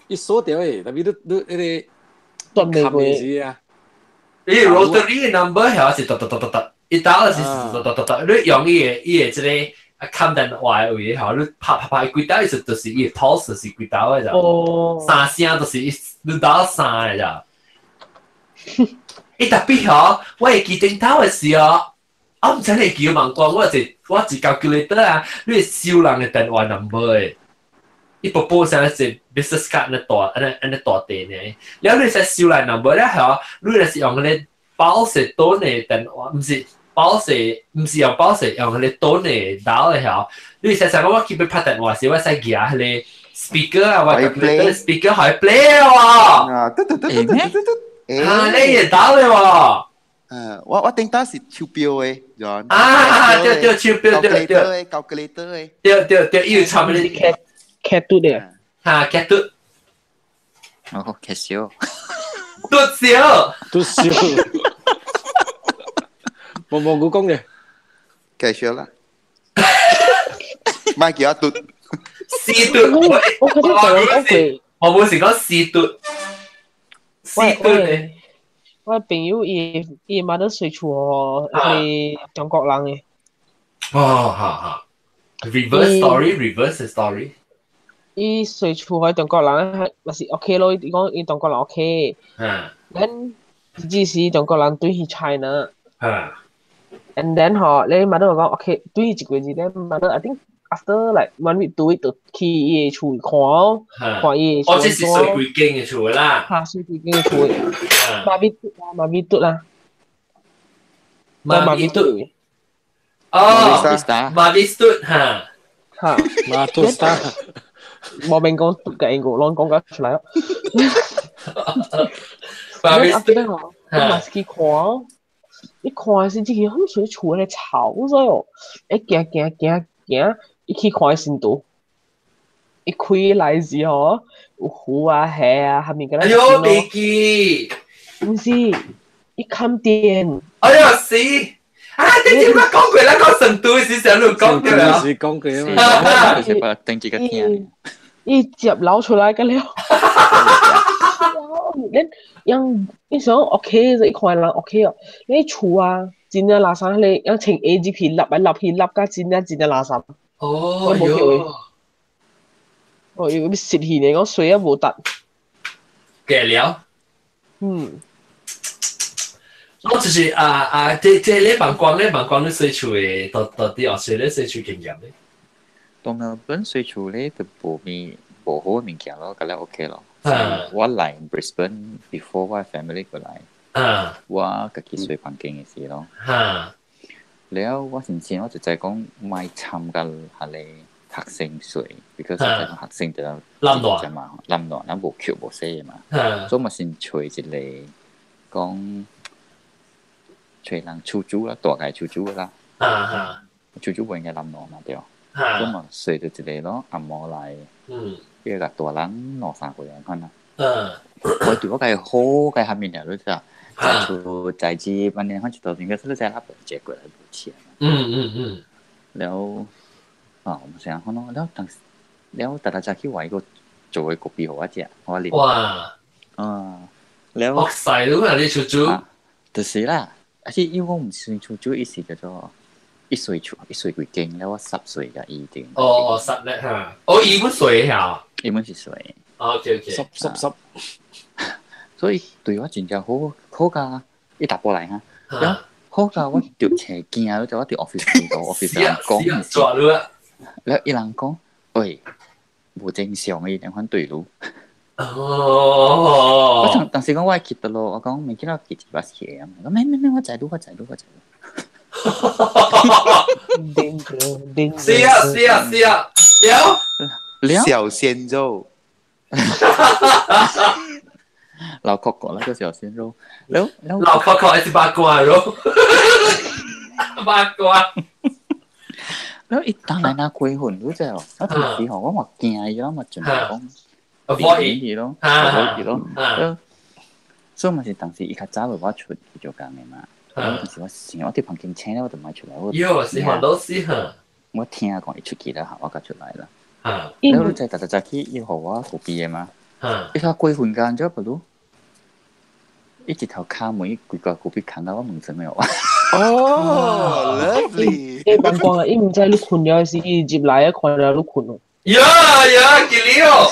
G: 伊鎖掉的，特別你你彼
D: 個斷
G: 未過啊？
B: 伊 rotary number 係是哒哒哒哒哒，伊打是哒哒哒哒，你用伊個伊個這個啊看電話的位吼，你拍拍拍，幾打意思就是伊 pulse 是幾打的咋？三聲就是伊你打三個咋？伊特別吼，我會記頂頭的時候。我毋知你會記問過，我一我一 calculator 啊，你會收人的電話 number 的，伊步步像是 business card 那大按呢按呢大地呢，了你使收來 number 了吼，你若是用彼個包式檔的電話，毋是包式，毋是用包式，用彼個檔的打的吼，你使想講我去欲拍電話時，我使舉彼個 speaker 啊，我 calculator speaker 可以 play 喎，
C: 啊，對對對對對對對，
B: 啊，你會打的喎。
C: 我我頂當是手錶的，John。
B: 啊，對對，手錶對對。
C: calculator 的。
B: 對對對，伊有插你。
D: 開開嘟的。
B: 嚇，吉嘟。
E: 哦，劇笑。
B: 嘟笑，
G: 嘟笑。冇冇估講嘅，
C: 繼續啦。咪叫阿嘟。
B: 四嘟。
D: 我覺得就講過。
B: 我本是講四嘟。四嘟
D: 嘅。我朋友伊伊媽都隨厝哦，係中國人嘅。
B: 哦，好好。Reverse story, reverse story。
D: 伊隨厝係中國人，係嘛是 OK 咯？伊講伊中國人 OK。
B: 嗯。
D: 咱只是中國人對去 China。
B: 嗯。
D: And then 吼，你媽都講 OK，對一個月咧，媽都 I think after like one week two week 就去伊個厝看哦，看伊個厝。
B: 哦，這是水鬼間嘅厝啦。
D: 嚇，水鬼間嘅厝。馬尾嘟啦，馬尾嘟啦。
B: 馬尾嘟。哦，馬尾嘟嚇。
D: 嚇。
G: 馬嘟 star。
D: 無明講嘟嘅英國，攏講緊出來哦。
B: 馬尾嘟。
D: 我嘛是去看。你看是這個好似厝咧臭咗哦，一行行行行，一去看新圖，一開來時吼，有魚啊蝦啊，下面個
B: 哎喲，飛機，
D: 毋是，伊砍電。
B: 哎呀死！啊，你點解講過啦？講成都時成日講過啦。
G: 是講過啊嘛。
E: 是把等這個聽。
D: 伊接撈出來個了。你樣你想 OK 就一看人 OK 哦，你厝啊，真正垃圾，你樣穿 A G P 立來立去立甲真正真正垃圾。
B: 哦，喲。
D: 哦，伊個濕氣呢，講水也無得。
B: 給了。
D: 嗯。
B: 我就是啊啊，這這你辦光你辦光你洗厝的，到到底哦，誰咧洗厝經驗咧？
E: 到墨爾本洗厝咧就無咪無好嘅物件咯，咁咧 OK 咯。我來 Brisbane before 我 family 過來，我家己睡房間嘅時咯。了我先前我就在講莫參加下個學生稅，because 我講學生就
B: 冧落
E: 嘛，冧落，咱無扣無稅嘛，所以我先揣一個講揣人厝主啦，大概厝主啦，厝主無應該冧落嘛對，所以嘛揣著一個咯，阿毛來。伊個大人兩三歲人看啦。我對我家好，家下面了，你知啊？在厝在住，反正反正都應該是你在那邊借過來無錢。了啊，我想看咯，了當時了，大家去話伊個做個咖啡予我食，我啉。
B: 哇！
E: 啊，了。
B: 惡勢你啊，你厝主。
E: 就是啦，而且因為我毋是厝主，伊是叫做一歲厝一歲幾間，了我10歲甲伊定。
B: 哦，十咧嚇，哦，伊本歲嚇。
E: 伊本是歲。
B: OK OK。
G: 十十十。
E: 所以對我真正好好甲伊踏過來哈，了好甲我著車驚，就我佇 office 度 office 人講，
B: 抓你啊！
E: 了伊人講，喂，無正常的，兩款對路。
B: 哦。
E: 我當時講我會記得咯，我講未見到記一把車啊，講咩咩咩，我知路我知路我知路。
B: 是啊是啊是啊，了
E: 了。
C: 小鮮肉。
E: 老確確啦，個小鮮肉，了了。
B: 老確確還是八卦肉？八卦。
E: 了伊當來那鬼魂，你知哦？我當時吼，我嘛驚伊，我嘛盡量講
B: ，avoid
E: 伊咯，avoid 伊咯。所以嘛是當時伊較早我出去做工的嘛。我當時我想，我佇房間請了，我就莫出來。我
B: 喲，是黃老師哈。
E: 我聽講伊出去了，我才出來啦。
B: 啊！
E: 了你知逐逐早起伊予我咖啡的嘛？伊較過分間，這不如伊一頭敲門，規個咖啡扛到我門前的哦。
C: 哦，lovely！
D: 伊忘光啊，伊毋知你睏了時，伊入來啊，看了你睏咯。
B: 呀呀，吉利哦！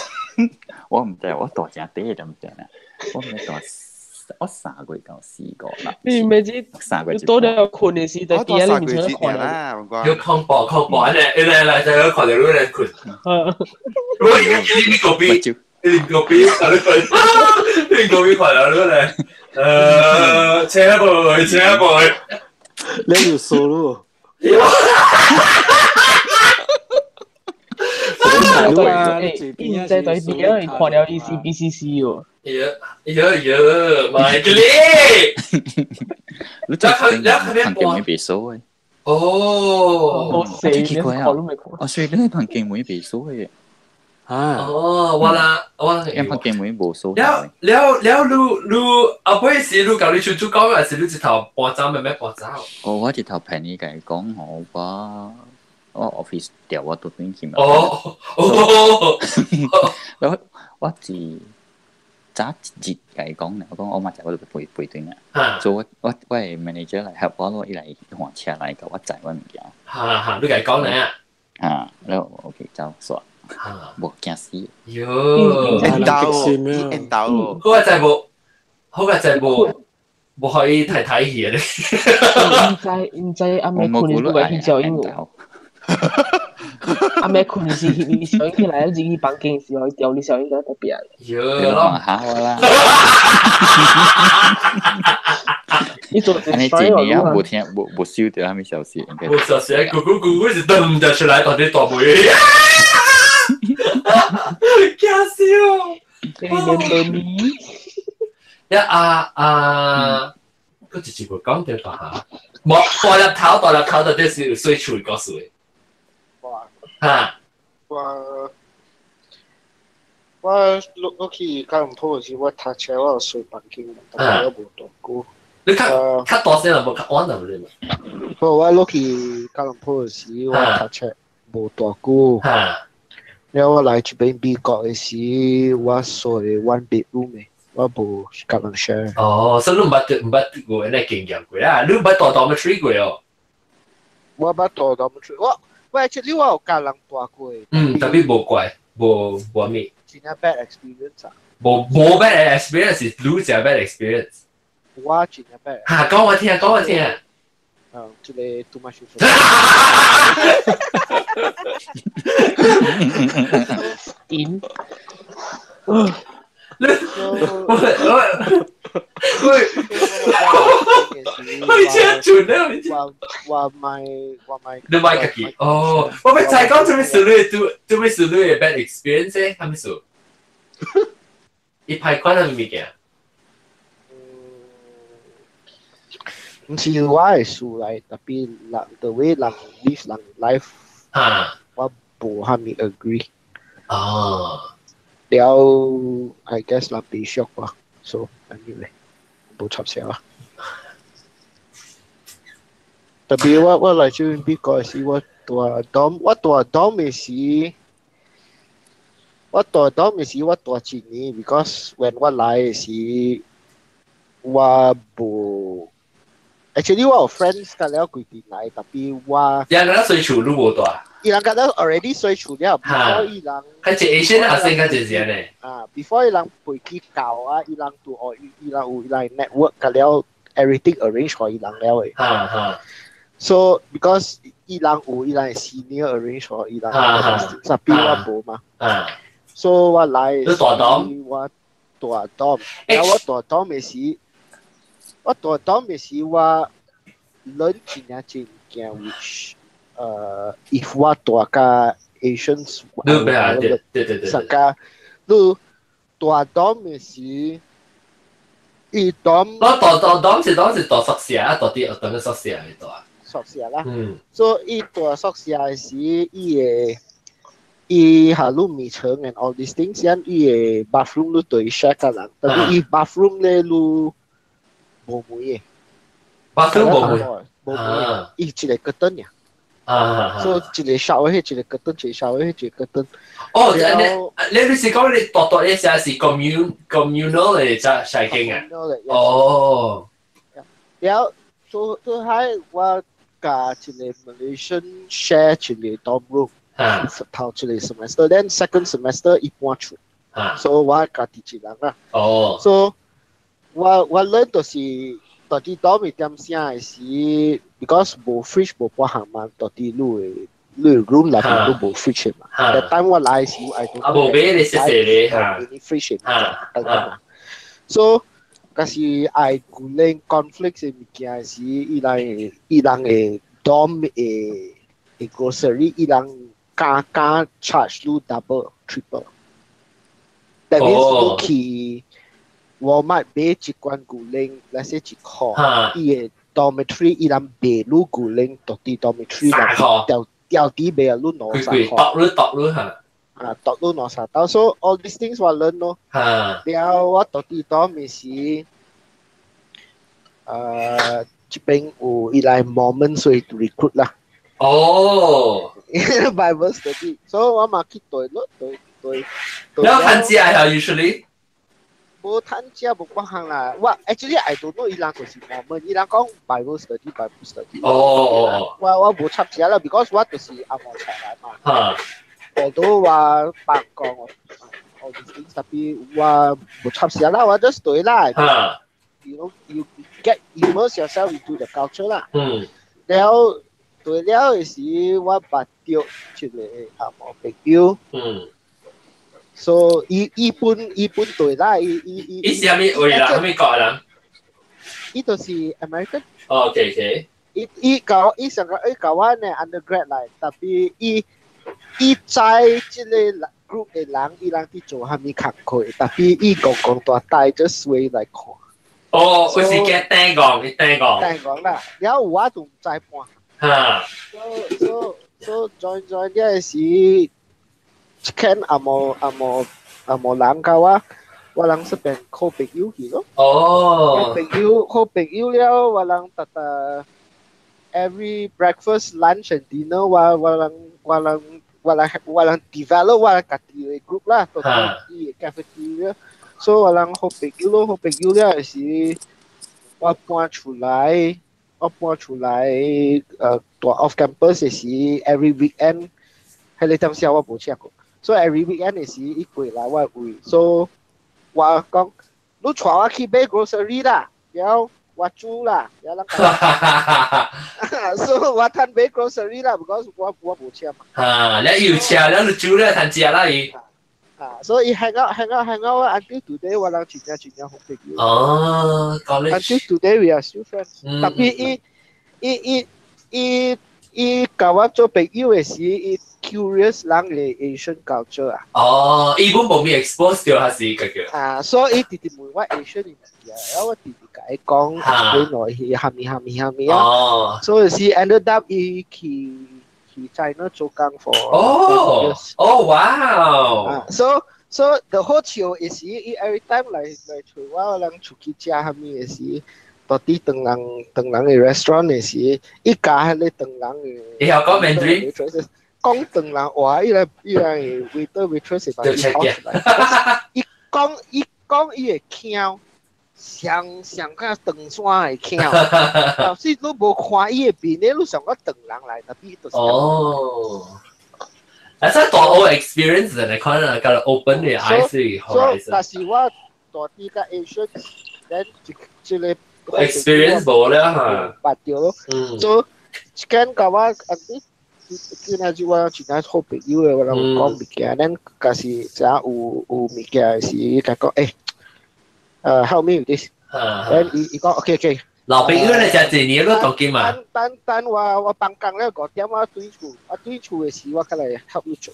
E: 我毋知，我大正底就毋知啦。我毋知大，我3月到4個啦。
D: 你咪知
E: 3月
D: 多了睏的時，就佇你面前看
C: 啦。
B: 要抗搏抗搏，你來來就看到你來睏。我你個邊？你個邊看你睏？你個邊看到你來？請一步，請一步。
G: 你要數咯。
D: 伊毋知對邊啊，看了伊是 BCC 哦。
B: 呀呀呀！咪嘅咧，
E: 你真係房間沒被鎖的。
B: 哦，
D: 好
E: 奇怪啊！哦，所以你房間沒被鎖的。
B: 啊！哦，我啦，我
E: 因為房門無鎖。
B: 了了了，你你後尾是你共你出主講，還是你一頭搬走，慢慢搬走？
E: 哦，我一頭朋友共伊講吼，我 office 調我倒轉去嘛。
B: 哦哦，
E: 然後我是早一日共伊講，我講我嘛食我就飛飛轉啊。所以我的 manager 來 help 我咯，伊來換車來共我載我物件。
B: 哈哈，你共伊講呢？
E: 啊，然後 OK 走煞。無驚死。
B: 喲，
C: 緣投緣投，
B: 好佳哉無，好佳哉無，無可以太太去啊！
D: 毋知毋知阿妹困是不去照應我。阿妹困是翕相起來，入去房間時候調你相片特別。
B: 喲，
E: 嚇我啦！
D: 你做
E: 這幾年啊，無聽無無收到啥物消息，
B: 無消息，咕咕咕咕是噔就出來，到底大妹。驚死哦！
D: 你 remember me？
B: 一啊啊，嗰直接會講對吧？無大入頭，大入頭到底是水厝個水。嚇！
H: 我我落去吉隆坡時，我讀冊我有睡房間，但係我無住久。
B: 你較較大聲啦，無較晚啦，你嘛？
H: 無，我落去吉隆坡時，我讀冊無住久。
B: 嚇！
H: 了我來這邊美國的時，我睡 one bedroom 的，我無共人 share。
B: 哦，所以你毋捌毋捌過按呢經驗過啊？你毋捌住 dormitory 過哦？
H: 我捌住 dormitory，我我 actually 我有共人住過。
B: 嗯，特別無怪，無無咩。
H: 真正 bad experience 啊！
B: 無無 bad experience 是你真 bad experience。
H: 我真正 bad。
B: 嚇，講我聽，講我聽。
H: 嗯，這個 too much info。
D: 點？
B: 你我我喂，我真準咧！
H: 我我買我買。
B: 你買家己？哦，我欲知講做咩事你做做咩事你的 bad experience 咧？啥物事？伊歹款啥物物件？
H: 毋是我的事來，特別人 the way 人 live 人 life，我無蝦米 agree。
B: 哦。
H: 了，I guess 人袂熟吧，so anyway，無插聲啦。特別我我來這邊美國時，我住 dorm，我住 dorm 的時，我住 dorm 的時，我住一年，because when 我來的時，我無。Actually 我有 friends 甲了規陣來，特別我。
B: 人家睡厝你無住？
H: 伊人甲了 already 睡厝了，before 伊人。
B: 較濟 Asian 學生較濟是按呢。
H: 啊，before 伊人飛去教啊，伊人拄哦，伊人有伊人 network 甲了 everything arrange 予伊人了的。
B: 哈哈。
H: So because 伊人有伊人 senior arrange 予伊人，特別我無嘛。
B: 啊。
H: So 我來。
B: 你大 dorm？
H: 我大 dorm，然後我大 dorm 的時。我大 dorm 的時，我 learn 真正真件，which ，if 我住佮 Asians，
B: 你咩啊？對對對對。
H: 上加你大 dorm 的時，伊 dorm。
B: 我大大 dorm 是當是住宿舍啊，住佇學堂的宿舍去住啊。
H: 宿舍啦。
B: 嗯。
H: 所以伊住宿舍的時，伊會伊下攏眠床 and all these things，然伊的 bathroom 你對 share 佮人，但是伊 bathroom 咧你無門的。
B: bathroom 無門，
H: 無門，伊一個 curtain 爾。
B: 啊。
H: 所以一個 shower 一個 curtain，一個 shower 一個 curtain。
B: 哦，你你是講你住住的時是 communal 的只洗間啊？哦。
H: 了，做做喺我佮一個 Malaysian share 一個 dorm room。頭一個 semester，then second semester 伊搬出，所以我家己一人啦。
B: 哦。
H: 所以我我 learn 就是到底 dorm 點聲的時，because 無 fridge 無半項嘛，到底你的你 room 內面都無 fridge 嘛。但當我來時，我
B: 啊無買你細細咧嚇。
H: 你 fridge 嘛，所以假是愛牛奶 cornflakes 的物件時，伊人伊人的 dorm 的的 grocery，伊人加加 charge 你 double triple。That means 你去 Walmart 買一罐牛奶，let's say 一箍，伊的 dormitory 伊人賣你牛奶，到佇 dormitory
B: 三箍，
H: 掉掉底賣啊，你兩三箍。
B: 度你度你嚇。
H: 啊，讀到兩三道，so all these things 我 learn 咯。了我到底當面是，這邊有伊來 Mormon 所以 recruit 啦。Bible study，所以我嘛去對咯，對對。
B: 你有趁食啊？Usually？
H: 無趁食無關行啦。我 actually I don't know 伊人就是 Mormon，伊人講 Bible study Bible study。我無插食啦，because 我就是紅毛出來嘛。我都話白講，我特別我無插食啦，我 just 對啦。You get immerse yourself into the culture 啦。了對了的時，我捌著一個紅毛朋友。所以伊本伊本對啦，伊伊伊。
B: 伊是啥物位啦？啥物國人？
H: 伊就是 American。
B: 哦，OK。
H: 伊伊教伊上個伊教我呢 undergrad 來，特別伊伊知這個 group 的人，伊人佇做啥物工課，特別伊講講大帶咗水來看。
B: 哦，佢是驚聽講，你聽講。
H: 聽講啦，然後我都毋知半。So join join 這時，一間紅毛紅毛紅毛人佮我，我人這邊好朋友去咯。朋友好朋友了，我人逐逐 every breakfast, lunch and dinner，我我人我人我人我人 develop 我人家己的 group 啦，到到伊 cafeteria，所以我人好朋友咯，好朋友了時，我搬出來，我搬出來，蹛 off campus 的時，every weekend，彼個點時我無車過，所以 every weekend 的時，伊過來我位，所以我講，你帶我去買 grocery 啦，然後我煮啦，然後人，所以我趁買 grocery 啦，because 我我無車嘛。
B: 啊，你有車，你煮咧，趁食啦伊。
H: 啊，所以 hang out hang out hang out until today 我人真正真正好朋友。
B: college。
H: Until today we are still friends。特別伊伊伊伊伊佮我做朋友的時，伊 curious 人的 Asian culture 啊。
B: 哦，伊本無咪 expose 到還是個個。
H: 啊，所以伊直直問我 Asian 的物件，然後我直直共伊講原來是蝦米蝦米蝦米啊。所以是 ended up 伊去去 China 做工 for 10 years。
B: 哦，哇！
H: 啊，so the 好笑的是，伊 every time 來來揣我，人出去食蝦米的時，到底唐人唐人的 restaurant 的時，伊共彼个唐人的。
B: 伊曉講 Mandarin。
H: 講唐人話，伊來伊來 waiter waitress 會把伊講出來。伊講伊講伊會腔，像像較唐山的腔，但是你無看伊的面咧，你想講唐人來，特別就是。
B: 哦。啊，這大學 experience 嚟看啊，個 open 的 eyes
H: horizon。但是我蹛佇個 Asian，咱這個
B: experience 無了哈。
H: 捌著咯。所以一間佮我啊，你今仔日我真正好朋友的，我人有講物件，咱假是知影有有物件的時，伊共講欸，help me with this。咱伊伊講 OK OK。
B: 老朋友咧，食一年都當今嘛。
H: 等等等我我放工了5點我轉厝，我轉厝的時我過來 help 你做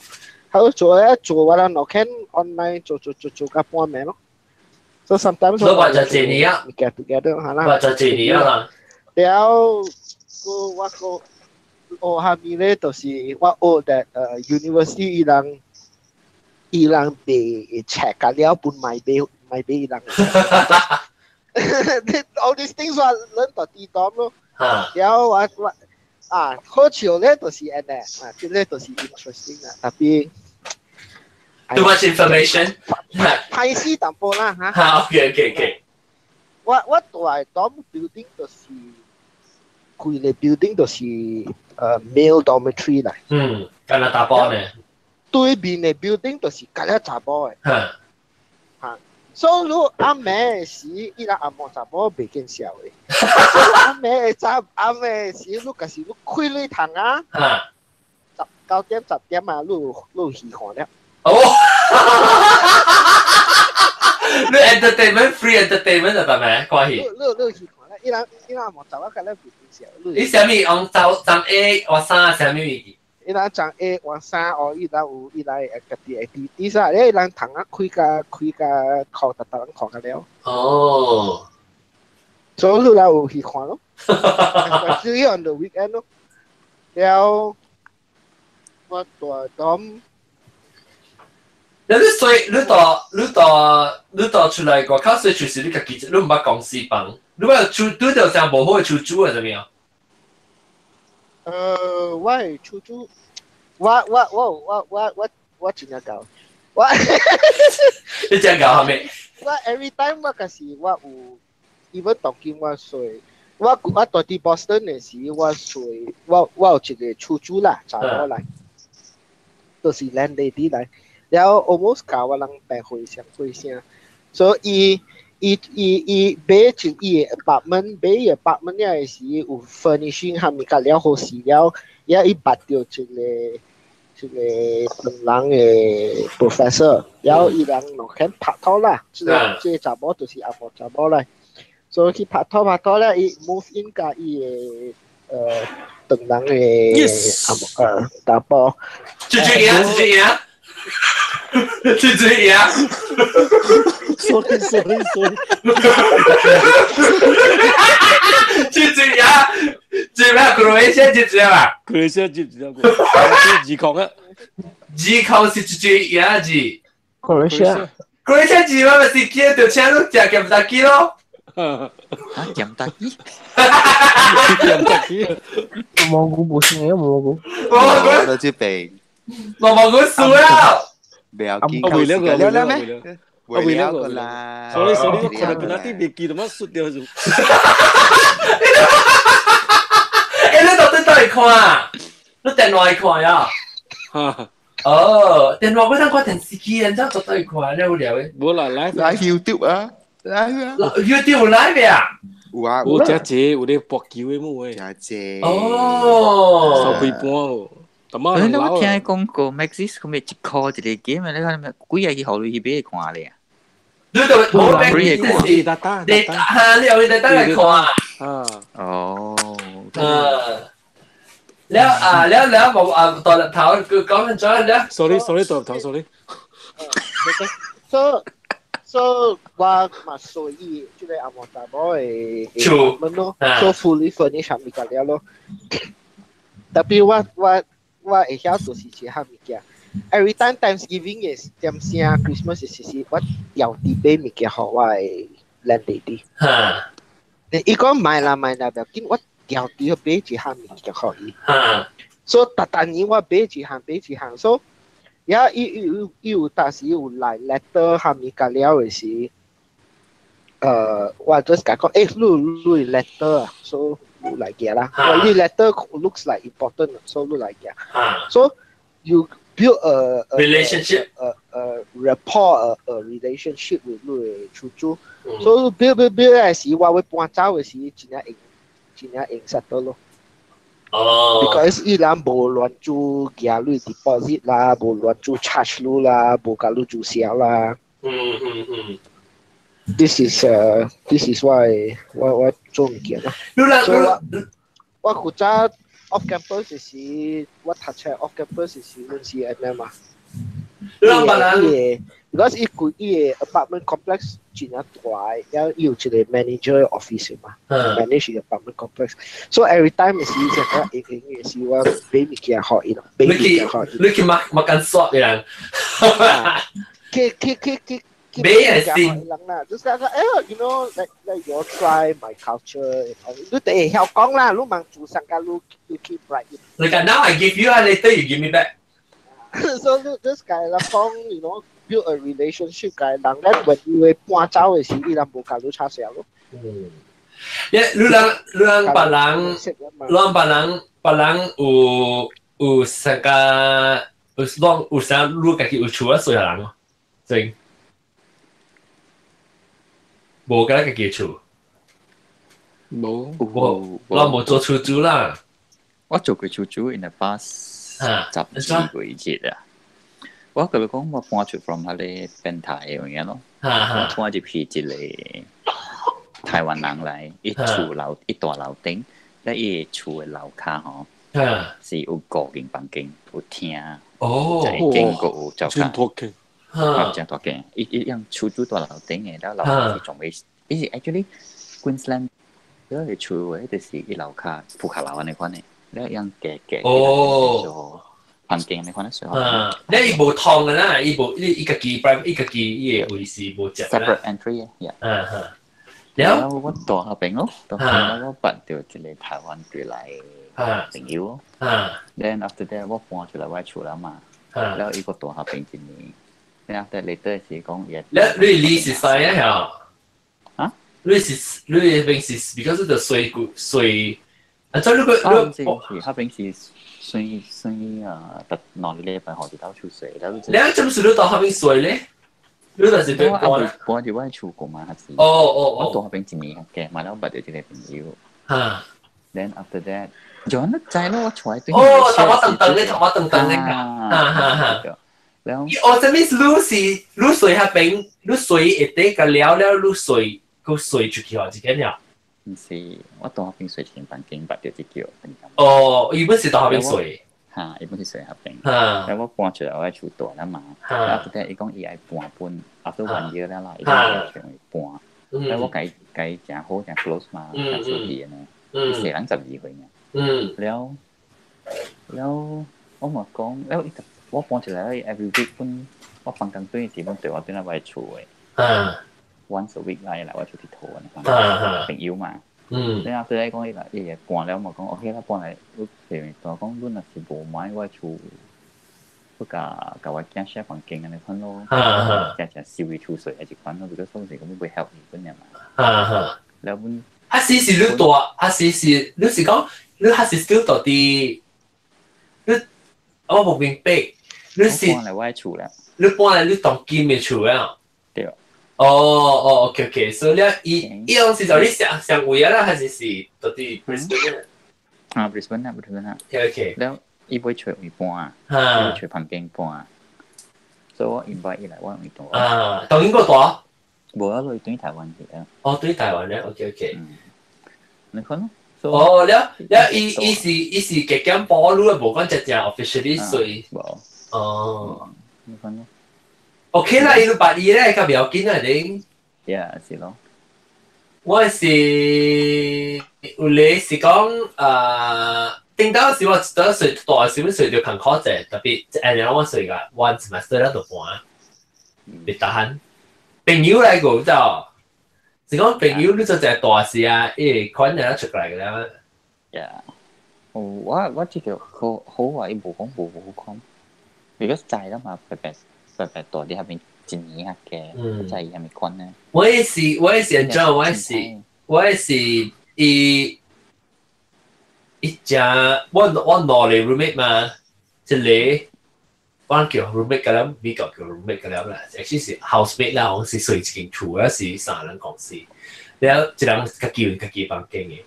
H: ，help 做咧做完了兩天 online 做做做做到半暝咯。So sometimes
B: 都話就一年啊
H: ，we get together 嚇啦。
B: 話就一年啊。
H: 了，個我個學下面咧，就是我學的university 伊人伊人袂 check 甲了，本賣俾賣俾伊人。All these things 我 learn 到啲當咯。了我我啊，好笑咧，就是按呢，啊，這個就是 interesting 啊，特別。
B: Too much information。
H: 歹勢淡薄啦嚇。
B: 好，OK。
H: 我我蹛的 dorm building 就是規个 building 就是male dormitory 來。
B: 嗯，敢若查埔呢？
H: 對面的 building 就是敢若查某的。嚇，所以你暗暝的時，伊人紅毛查某袂見笑的。暗暝的早暗暝的時，你若是你開你窗啊，9點10點啊，你有你有戲看了。
B: 哦，你 entertainment free entertainment 啊，係咪？關係。
H: 你你你戲看了，伊人伊人紅毛查某敢若袂見笑。
B: 你啥物用走裝 A 換衫啥物物件？
H: 伊人裝 A 換衫哦，伊人有伊人家己的滴滴啥，伊人窗仔開甲開甲靠逐逐人看甲了。所以你來有戲看咯。Especially on the weekend 咯。了，我蹛 dorm，
B: 你睡，你到出來外口睡就是你家己，你毋捌公司房，你捌厝拄著啥無好的厝主啊？啥物啊？
H: 我係厝主，我真正𠢕，我
B: 你真𠢕係咪？
H: 我 every time 我嗰時我有，even 當今我睡，我住佇 Boston 的時，我睡，我有一個厝主啦，查某來，就是 landlady 來，然後 almost 教我人白歲聲歲聲，所以伊買一伊的 apartment，買伊 apartment 了時有 furnishing 蝦米甲了好勢了，也伊捌著一個唐人的 professor，然後伊人兩肯拍拖啦，這個查某就是阿婆查某來，所以去拍拖拍拖咧，伊 move in 佮伊的唐人的阿婆查甫，
B: 最最贏，最最贏，最最贏。
G: Sorry sorry sorry，
B: 最最贏，最咩？克羅埃西亞接住啊？
G: 克羅埃西亞接住啊？二礦啊？
B: 二礦是最最贏字。
D: 克羅埃西亞，
B: 克羅埃西亞字我咪是記得請你食鹹大雞咯。
E: 啊，鹹大雞？
G: 鹹大雞？
D: 蘑菇無先嘅蘑菇。
B: 蘑菇
C: 到這邊。
B: 蘑菇輸啦。
C: 不要緊，
G: 為了個，
C: 了了咩？
G: 為
C: 了個啦。
G: sorry sorry，我看到本來啲未記得乜輸掉就。
B: 你到底倒去看啊？你電話去看呀？哦，電話我當看電視機，然之後到底去看，你有聊嘅？
G: 無啦，live
C: live YouTube 啊，live 啊
B: ，YouTube 有 live 啊？
C: 有啊，
G: 有只只有咧搏球的冇誒。
C: 只只。
B: 哦。
G: 收幾半喎。
E: 你我聽講過 Maxis 佢咪一箍一個 game，你看咪幾日去予你去買看咧？
B: 你就冇俾你你嚇，你有你等來看啊？
E: 哦。
B: 了啊了了無啊大日頭佢講緊咗了。
G: Sorry sorry 大日頭 sorry。
H: So 我嘛所以這個阿毛查某的
B: 厝
H: 咯，so fully furnished 物件了咯。特別我會曉就是這項物件。Every time Thanksgiving 的點聲 Christmas 的時時，我調啲買物件予我的 landlady。
B: 嚇！
H: 伊講買啦買啦，不要緊，我調啲買一項物件予伊。
B: 嚇！
H: 所以逐逐年我買一項買一項，所以也伊有當時有來 letter 蝦米甲了的時，我就是共講，你 letter 啊，所以你來寄啦。我你 letter looks like important，所以你來寄。So you build a
B: relationship,
H: a rapport, a relationship with 你的厝主。所以 build build build 的時，我會搬走的時，真正用真正用實到咯。
B: 哦。
H: Because 伊人無亂做寄你 deposit 啦，無亂做 charge 你啦，無共你註銷啦。This is why 我做物件啦。所以我古早 off campus 時，我讀冊 off campus 時，阮是按呢嘛。
B: 你人別人
H: ，because 伊規伊个 apartment complex 真正大，然後伊有一個 manager office 嘛，manage apartment complex。So every time 時就講用用的時，我買物件予伊咯，買物件予伊。
B: 你去makan swap 的人。
H: 去去去去。
B: 買係先。
H: 人啦，就是講，you know，like you try my culture，你得會曉講啦，你茫做上個你 keep right。
B: Like now I give you, later you give me back.
H: So 你就是共人講，build a relationship 共人咧，when 伊會搬走的時，伊人無共你插銷咯。
B: 你人你人別人，你人別人別人有啥個有攏有啥你家己有厝啊，所有人哦，真。無共家己厝，
G: 無
B: 無，我無做厝主啦。
E: 我做過厝主 in the past 十幾個月啊。我甲你講，我搬出 from 彼个變態的物件咯，我搬入去一個台灣人來，伊厝樓伊大樓頂，咧伊厝的樓跤吼，是有五間房間，有廳，一間閣有灶跤。真大間，伊伊樣厝主大樓頂的，了樓跤是仲未，伊是 actually Queensland 嗰個厝的，就是伊樓跤鋪下樓按呢款的，了樣加加。
B: 哦。
E: 房間你看得水。
B: 啊，你伊無通嘅啦，伊無伊伊家己 private，伊家己伊個位是無食啦。
E: Separate entry 嘅，
B: 嗯哼。
E: 了我住彼邊咯，住彼我捌著一個台灣過來朋友咯。Then after that 我搬出來我厝啦嘛，了伊閣住彼邊一年。Then after later 是講伊。
B: 你你是啥呀？
E: 啊？
B: 你是你平時 because 就睡睡，啊，這如果
E: 你是彼邊是睡睡啊，特兩個禮拜予佇兜厝睡。
B: 你怎麼是你到彼邊睡咧？你就是對搬
E: 搬佇我厝過嘛？還是？
B: 哦哦哦。
E: 我住彼邊一年嘅，嘛了捌著這個朋友。
B: 哈。
E: Then after that，就按呢知咯，我出來對。
B: 哦，頭髮長長咧，頭髮長長咧，哈哈哈。
E: 了。
B: 哦，這面是你是你睡彼邊，你睡會得個了了，你睡閣睡出去哦，一間了。
E: 毋是，我住彼邊睡一間房間，捌著這叫。
B: 哦，伊本是住彼邊睡。
E: 哈，伊本是睡彼邊。了我搬出來我厝大啦嘛。after that 伊講伊愛搬搬，after one year 了啦，伊講伊愛搬。了我共伊共伊誠好誠 close 嘛，誠熟悉呢。伊細人12歲呢。了了，我嘛講，了伊我搬出來 every week 本我放工轉時本對我轉來我厝的。Once a week 來來我厝𨑨迌，朋友嘛。了後來講伊來伊會搬了嘛講，OK 啦，搬來你前面講，你若是無買我厝，你共共我囝 share 房間按呢款咯，誠誠收伊厝稅還是款咯，比如說是講欲 help 伊本爾嘛。了阮。
B: 啊是是你住，啊是是你是講你還是 still 住佇你，我無明白，你是
E: 搬來我厝啦。
B: 你搬來你當今的厝啊？
E: 對。
B: 哦哦，OK OK，所以你伊伊當時就你上上位啊啦，還是是到佇 Brisbane？
E: 啊，Brisbane 啊，Brisbane 啊。
B: OK OK。
E: 了，伊欲揣位搬，伊欲揣房間搬，所以我 invite 伊來我位住。
B: 啊，當英國住？
E: 無啊，伊轉台灣去啊。
B: 哦，轉台灣咧，OK OK。
E: 你看咯。
B: 哦，了了，伊伊是伊是加減保你，無講真正 officially 稅。
E: 無。
B: 哦。
E: 你看咯。
B: OK 啦，伊都捌伊咧，較不要緊啊，你。
E: Yeah，是咯。
B: 我是有咧是講啊，頂當時我得睡大時，睡著艱苦者，特別一年我睡個 one semester 了就搬，別得閒。朋友來過就，是講朋友你做隻大事啊，伊款人出來個啦。
E: Yeah，我我這個好好啊，伊無講無無好講，如果知啦嘛，白白白白大佇彼邊一年啊嘅，知伊啥物款呢？
B: 我是我是按怎？我是我是伊伊食我我兩個 roommate 嘛，一個我叫 roommate 個了，美國叫 roommate 個了啦，actually 是 housemate 啦，我是睡一間厝啊，是三人公司，了一人家己有家己房間嘅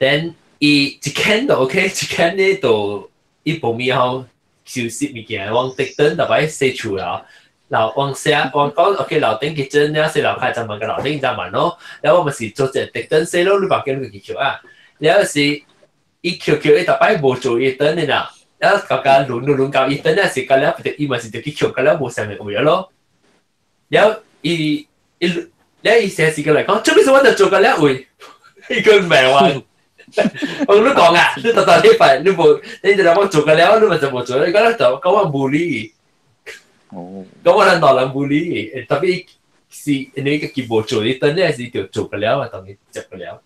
B: ，then 伊一間就 OK，一間咧就伊無咪好收拾物件，往特登就擺洗厝啦。樓往下往講 OK 樓頂結陣了，洗樓開就問個樓頂就問咯，然後我咪是做隻特登洗咯，你房間你去扣啊，然後是伊扣扣伊逐擺無做伊等的啦，然後甲甲輪輪輪到伊等啊是甲了，伊嘛是就去扣，甲了無啥物位咯，然後伊伊了伊成時個來講，做咩事我就做甲了位，伊個唔明話。我你講啊，你逐逐禮拜你無，你就我做甲了，你咪就無做，你講就講我無理。
E: 哦，
B: 咁我人大人無理，特別是你家己無做，你等咧是就做不了啊，當你接不了。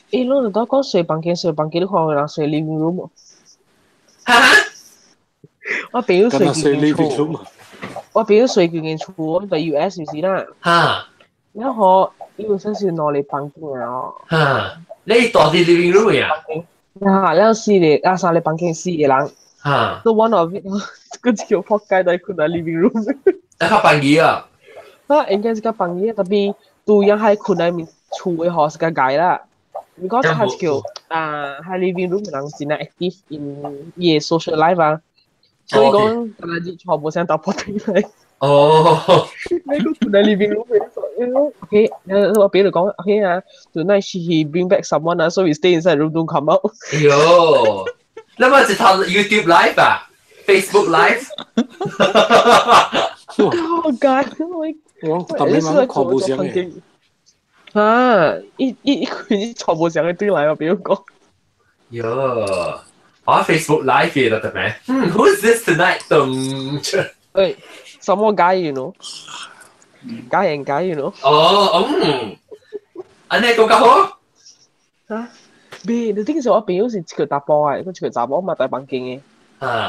D: 欸，你都講睡房間，睡房間，你看有人睡 living room
B: 哈？
D: 我朋友睡間厝，我朋友睡間間厝，我在 US 是啦。
B: 哈？
D: 然後伊本身是兩個房間啊。
B: 哈？你住佇 living room 啊？
D: 啊，了四個啊，三個房間四個人。
B: 哈
D: ，So one of it，個叫仆街在睏佇 living room。
B: 啊，較便宜啊！
D: 啊，應該是較便宜，特別拄樣喺睏內面厝的吼是較礙啦。because 他是叫啊，喺 living room 人真係 active in 伊的 social life 啊，所以講今日全部想打破頂來。
B: 哦，
D: 你個睏佇 living room OK，我俾你講 OK 啊，tonight she bring back someone 啊，so we stay inside room don't come out。
B: 哎喲，那麼是他 YouTube Live 啊，Facebook Live。
D: 好尬，我
G: 我特別蠻看無相嘅。
D: 啊！伊伊伊佢全部上嘅對來我比如講。
B: 喲，我 Facebook Live 嘅啦，得咩？嗯，Who is this tonight？咚出。
D: 喂，什麼 guy you know？guy and guy you know？
B: 哦，嗯，按呢個較好。
D: 嚇？別，你聽說我朋友是一個查埔嘅，一個查某嘛大房間嘅。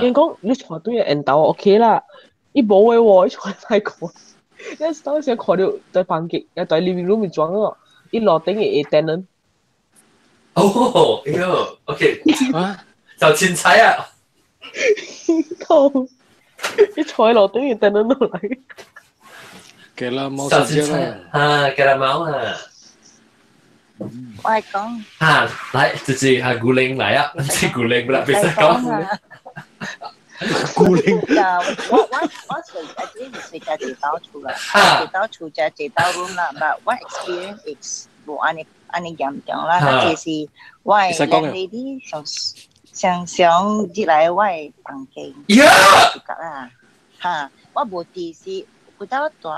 D: 伊講你坐對個緣投 OK 啦，伊無嘅喎，伊坐太過。你當時看到在房間，在 living room 裝咯，伊樓頂嘅 tenant。
B: 哦，哎喲，OK，就凊彩啊！
D: 靠！伊坐喺樓頂嘅 tenant 落嚟。
G: 給啦貓
B: 就凊彩啊，給啦貓啊！
F: 我係講。
B: 嚇，來，就是係古靈來啊，唔是古靈，不啦，別使講。
G: 古靈。
F: 我睡actually 是睡在一道厝啦，一道厝就一道 room 啦，but 我 experience is 無按呢按呢嚴重啦，那這是我的 landlady 上上上入來我的房間，啦，嚇，我無佇是。古早住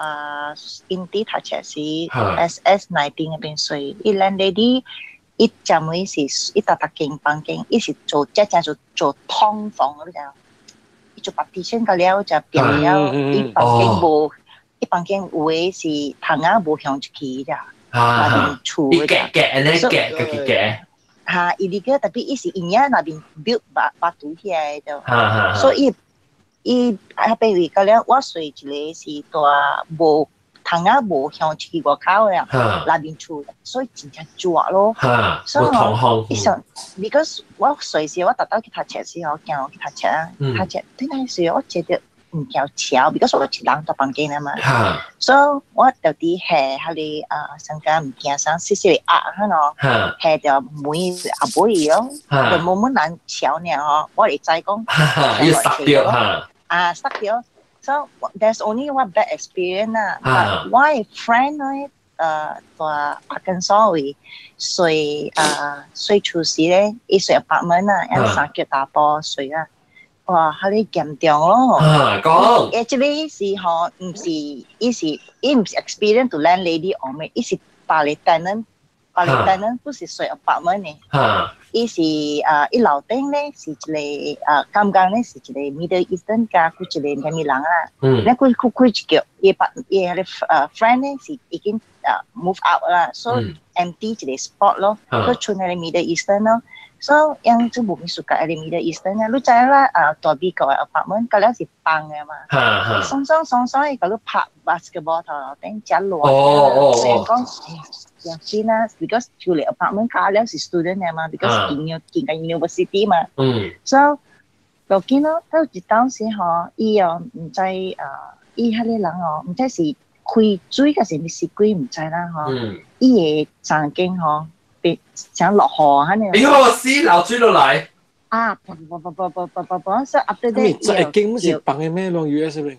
F: 印地讀冊時，SS 19 那邊睡，伊 landlady 伊專門是伊逐逐間房間，伊是做只只做做通房，你知影？伊做 partition 個了就變了，伊房間無，伊房間有的是窗仔無向出去咋，那邊厝
B: 的。夾夾按呢夾夾夾夾。
F: 嚇，伊呢個特別伊是因遐那邊 build 把把堵起來的，所以。伊啊，比如講了，我睡一個是大無窗仔無向出去外口的，內面厝，所以真正熱咯。所以吼，伊上，because 我隨時我逐晝去讀冊時吼，行去讀冊啊，讀冊，對那時我覺得毋夠潮，because 我一人佇房間啊嘛。所以我就佇下彼個啊，上間物件啥細細個壓哈喏，下條門後尾咯，就無乜人潮爾吼，我會知講。
B: 要塞掉哈。
F: 啊，塞掉。So there's only one bad experience 啦。But 我的 friend 咧，在阿根所位睡啊睡厝時咧，伊睡 apartment 啊，用三腳大波睡啊。哇，彼個嚴重咯。
B: 啊，講。
F: Actually 是吼，毋是，伊是伊毋是 experience to landlady or 咩，伊是別個 tenant，別個 tenant 不是睡 apartment 的。伊是啊，伊樓頂咧是一個啊，剛剛咧是一個 Middle Eastern 加佮一個啥物人啊。你佢佢開一叫，伊把伊彼個friend 咧是已經啊 move out 啦，所以 empty 一個 spot 咯，佢剩彼個 Middle Eastern 咯。所以樣就無咪暑假彼個 Middle Eastern 啊，你知啦啊，大美國的 apartment 嗰了是放的嘛，爽爽爽爽伊共你拍 basketball 頭頂食熱，雖然講要緊啊，because 住咧 apartment 卡了是 student 的嘛，because 進進個 university 嘛，所以就見咯，到一當時吼，伊哦毋知啊，伊彼個人哦，毋知是開水還是毋是鬼，毋知啦吼，伊的房間吼。想落雨按呢。
B: 哎喲，死流水落來。
F: 啊，啵啵啵啵啵啵啵啵，所以 after that。
G: 這一間不是放的咩？攏 US 邊。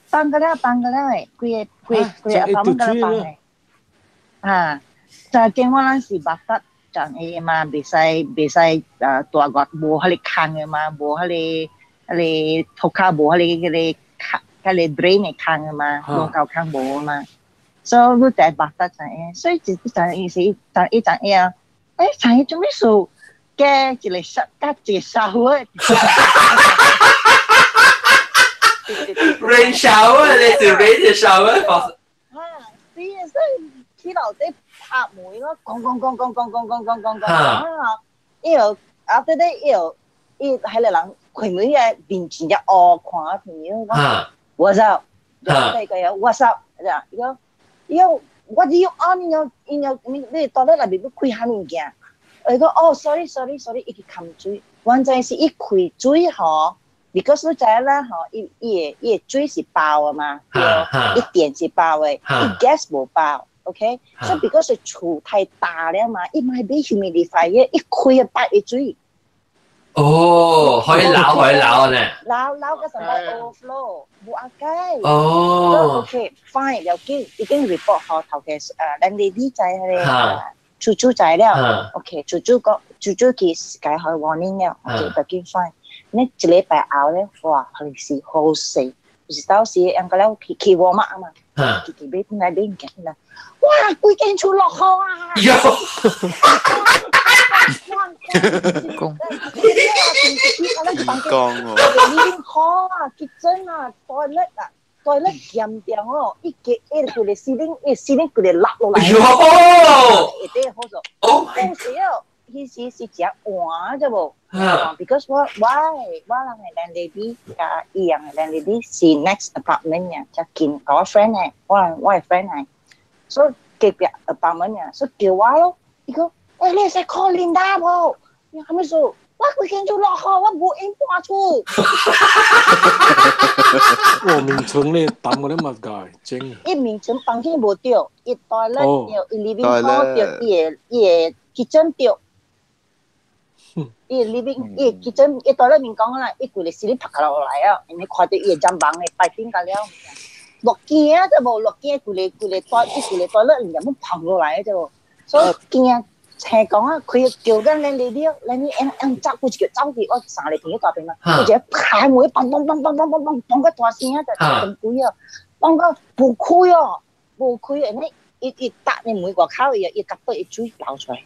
F: 放個了，放個了的，規個規規個房個放的。啊，就間我咱是捌得就的嘛，袂使袂使啊大熱無彼個空的嘛，無彼個彼個塗跤無彼個彼個空，彼個 drain 的空的嘛，無夠空無嘛。所以你就捌得就會，所以就就意思，就一陣啊，欸，就做咩事？加一個沙，加一個 shower。
B: Rain shower，你是 rain shower？
F: 啊，是啊，所以去樓底拍門咯，咣咣咣咣咣咣咣咣咣咣，啊，伊又後底咧，伊又伊彼個人開門個面前只烏看朋友講，What's up？就個 What's up？伊講。伊講我只要按，伊講伊講你你到底內面欲開啥物件？伊講哦，sorry sorry sorry，伊去冚水，原來是伊開水吼，because 你知影啦吼，伊伊的伊的水是包的嘛，對，伊電是包的，伊 gas 無包，OK，所以 because 厝太大了嘛，伊嘛買 humidifier，一開啊擺的水。
B: 哦，可以撈可以撈呢。
F: 撈撈個什麼 overflow，無阿解。
B: 哦。
F: OK fine，了緊已經 report 予頭家landlady 知彼個厝主知了。OK，厝主講厝主去解開 warning 了，OK，就緊 fine。你一禮拜後咧，哇，係是好勢，就是到時應該了去去沃麥啊嘛，去去買來買物件啦，哇，規間厝落雨啊！
B: 喲。
E: 講。
C: 講哦。
F: living hall 啊，kitchen 啊，toilet 啊，toilet 鹹掉哦，一個一個個 ceiling，一 ceiling 佢哋落落來。
B: 喲！
F: 會得好做。
B: 哦。
F: 到時哦，彼時是食碗啫無。Because 我我我人嘅 landlady 佮伊樣嘅 landlady 是 next apartment 嘅，才近我 friend 嘅，我我嘅 friend 嘅，所以隔壁 apartment 嘅，所以叫我咯。伊講，欸，你會使 call Linda 無？伊講啥物事？我規間就落雨，我無閒搬厝。
G: 我眠床咧抌嗰啲物㗎，真。
F: 伊眠床房間無著，伊 toilet 著，伊 living hall 著，伊个伊个 kitchen 著。伊 living 伊 kitchen 伊 toilet 面講啦，伊規個死哩拍落來啊，因為看著伊個針房的擺頂甲了，落驚啫無，落驚規個規個拖，伊規個 toilet 連咁砰落來啫無，所以驚。聽講啊，佢叫緊你你了，你你按按走，佢就走去，我三個朋友大邊嘛，佢就開門，砰砰砰砰砰砰砰砰個大聲啊，就咁鬼啊，砰到無開哦，無開，你伊伊搭你門外口，伊伊夾到伊水流出來。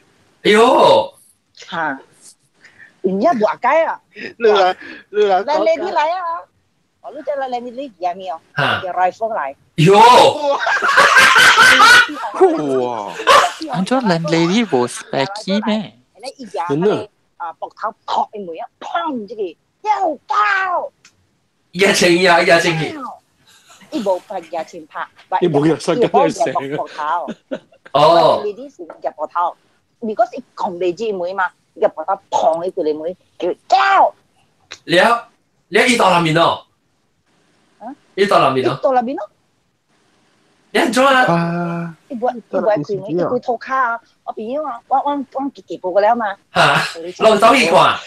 B: 哎喲！
F: 嚇！唔知無解啊！
H: 你來你來，
F: 來你你來啊！我你再來來你你贏沒有？叫 rifle 來。
B: 喲！
E: 哇！安怎 landlady 無 spare key 咩？
F: 你一夾佢啊，膊頭撲伊門啊，砰！這個又爆！
B: 一千呀，一千去。
F: 伊無拍一千拍，
G: 伊無入身
F: 梗係成膊頭。
B: 哦。
F: 你啲是入膊頭，如果是講未知門嘛，入膊頭砰伊個門叫叫。
B: 了了，伊到那邊咯。伊到那邊咯。
F: 到那邊咯。
B: 你安怎啊？
F: 伊無伊無開門，伊開塗跤啊！我朋友啊，我我我自己報過了嘛。
B: 嚇！落走去看。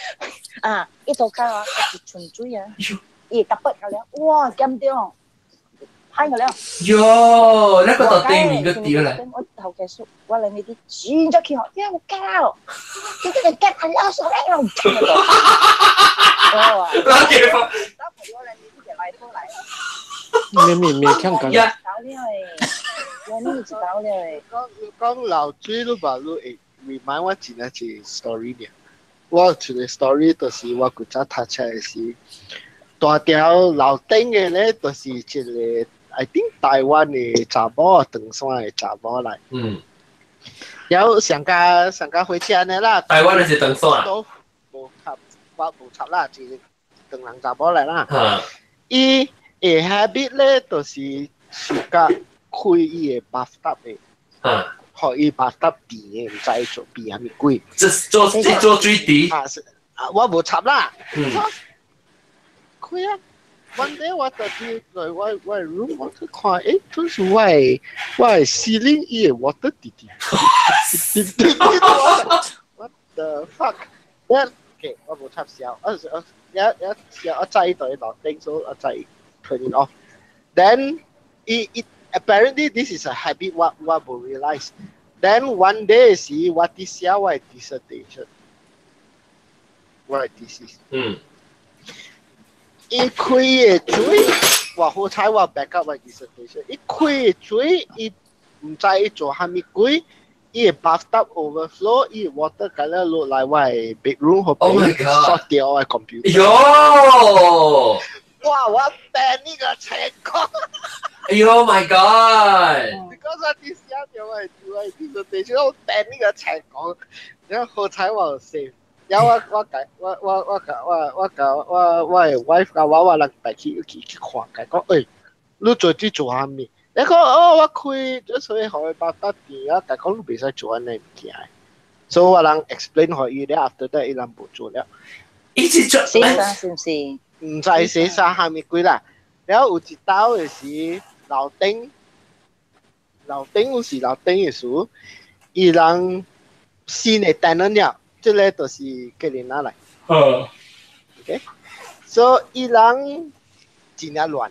F: 啊！伊塗跤啊，一純水啊，伊特筆個了，哇！嚴重，歹個了。
B: 喲！那個到對面個掉咧。
F: 我頭家叔，我嚟呢啲轉咗去學，呀！我教，你這個夾係要手來用。哦。
B: 哪幾個？
F: 我嚟呢啲就來過來。
G: 咩咩咩強緊？
F: 我呢知道咧。
H: 講講流水你嘛，你會 remind 我一個 story 爾。我一個 story 就是我古早讀冊的時，大條樓頂的咧，就是一個 I think 台灣的查某，唐山的查某來。
B: 嗯。
H: 然後上架上架火車按呢啦。
B: 台灣的是唐山。
H: 都無插，我無插啦，一個唐人查某來啦。伊的 habit 咧，就是暑假開伊的 bathtub 的，予伊 bathtub 甜的，毋知做變啥物鬼。
B: 這做這做水池。
H: 啊，是啊，我無插啦。開啊！one day 我就去來我我 room 我去看，欸，這是我的我的 ceiling 伊的 water 滴滴滴滴滴。What the fuck？我 OK，我無插銷，我我一一我擠對樓頂，所以我擠 turn it off. Then it, it apparently this is a habit what 我無 realize. Then one day 是我佇寫我的 dissertation，我的 thesis。
B: 嗯。
H: 伊開的水，我好彩我 back up 我的 dissertation。伊開的水，伊毋知伊做啥物鬼，伊的 bathtub overflow，伊 water 共了落來我的 bedroom 予邊 short 掉我的 computer。
B: 喲！
H: 哇！我 panic 個情況。
B: 哎喲 my god！
H: 你講啥？你寫掉我的我的 dissertation，我 panic 個情況，然後好彩我有 save。然後我我共我我我共我我共我我的 wife 共我我人帶去去去看，共講，欸，你做這做啥物？你講哦，我開，所以予伊 bathtub 電啊，共講你袂使做按呢物件。所以我人 explain 予伊了，after that 伊人無做了。
B: 伊是做
F: 洗衫是毋是？
H: 毋知洗衫啥物鬼啦。了有一道的是樓頂，樓頂有是樓頂的時，伊人新的 tenant 了。這個就是吉林仔來。OK，所以伊人真正亂，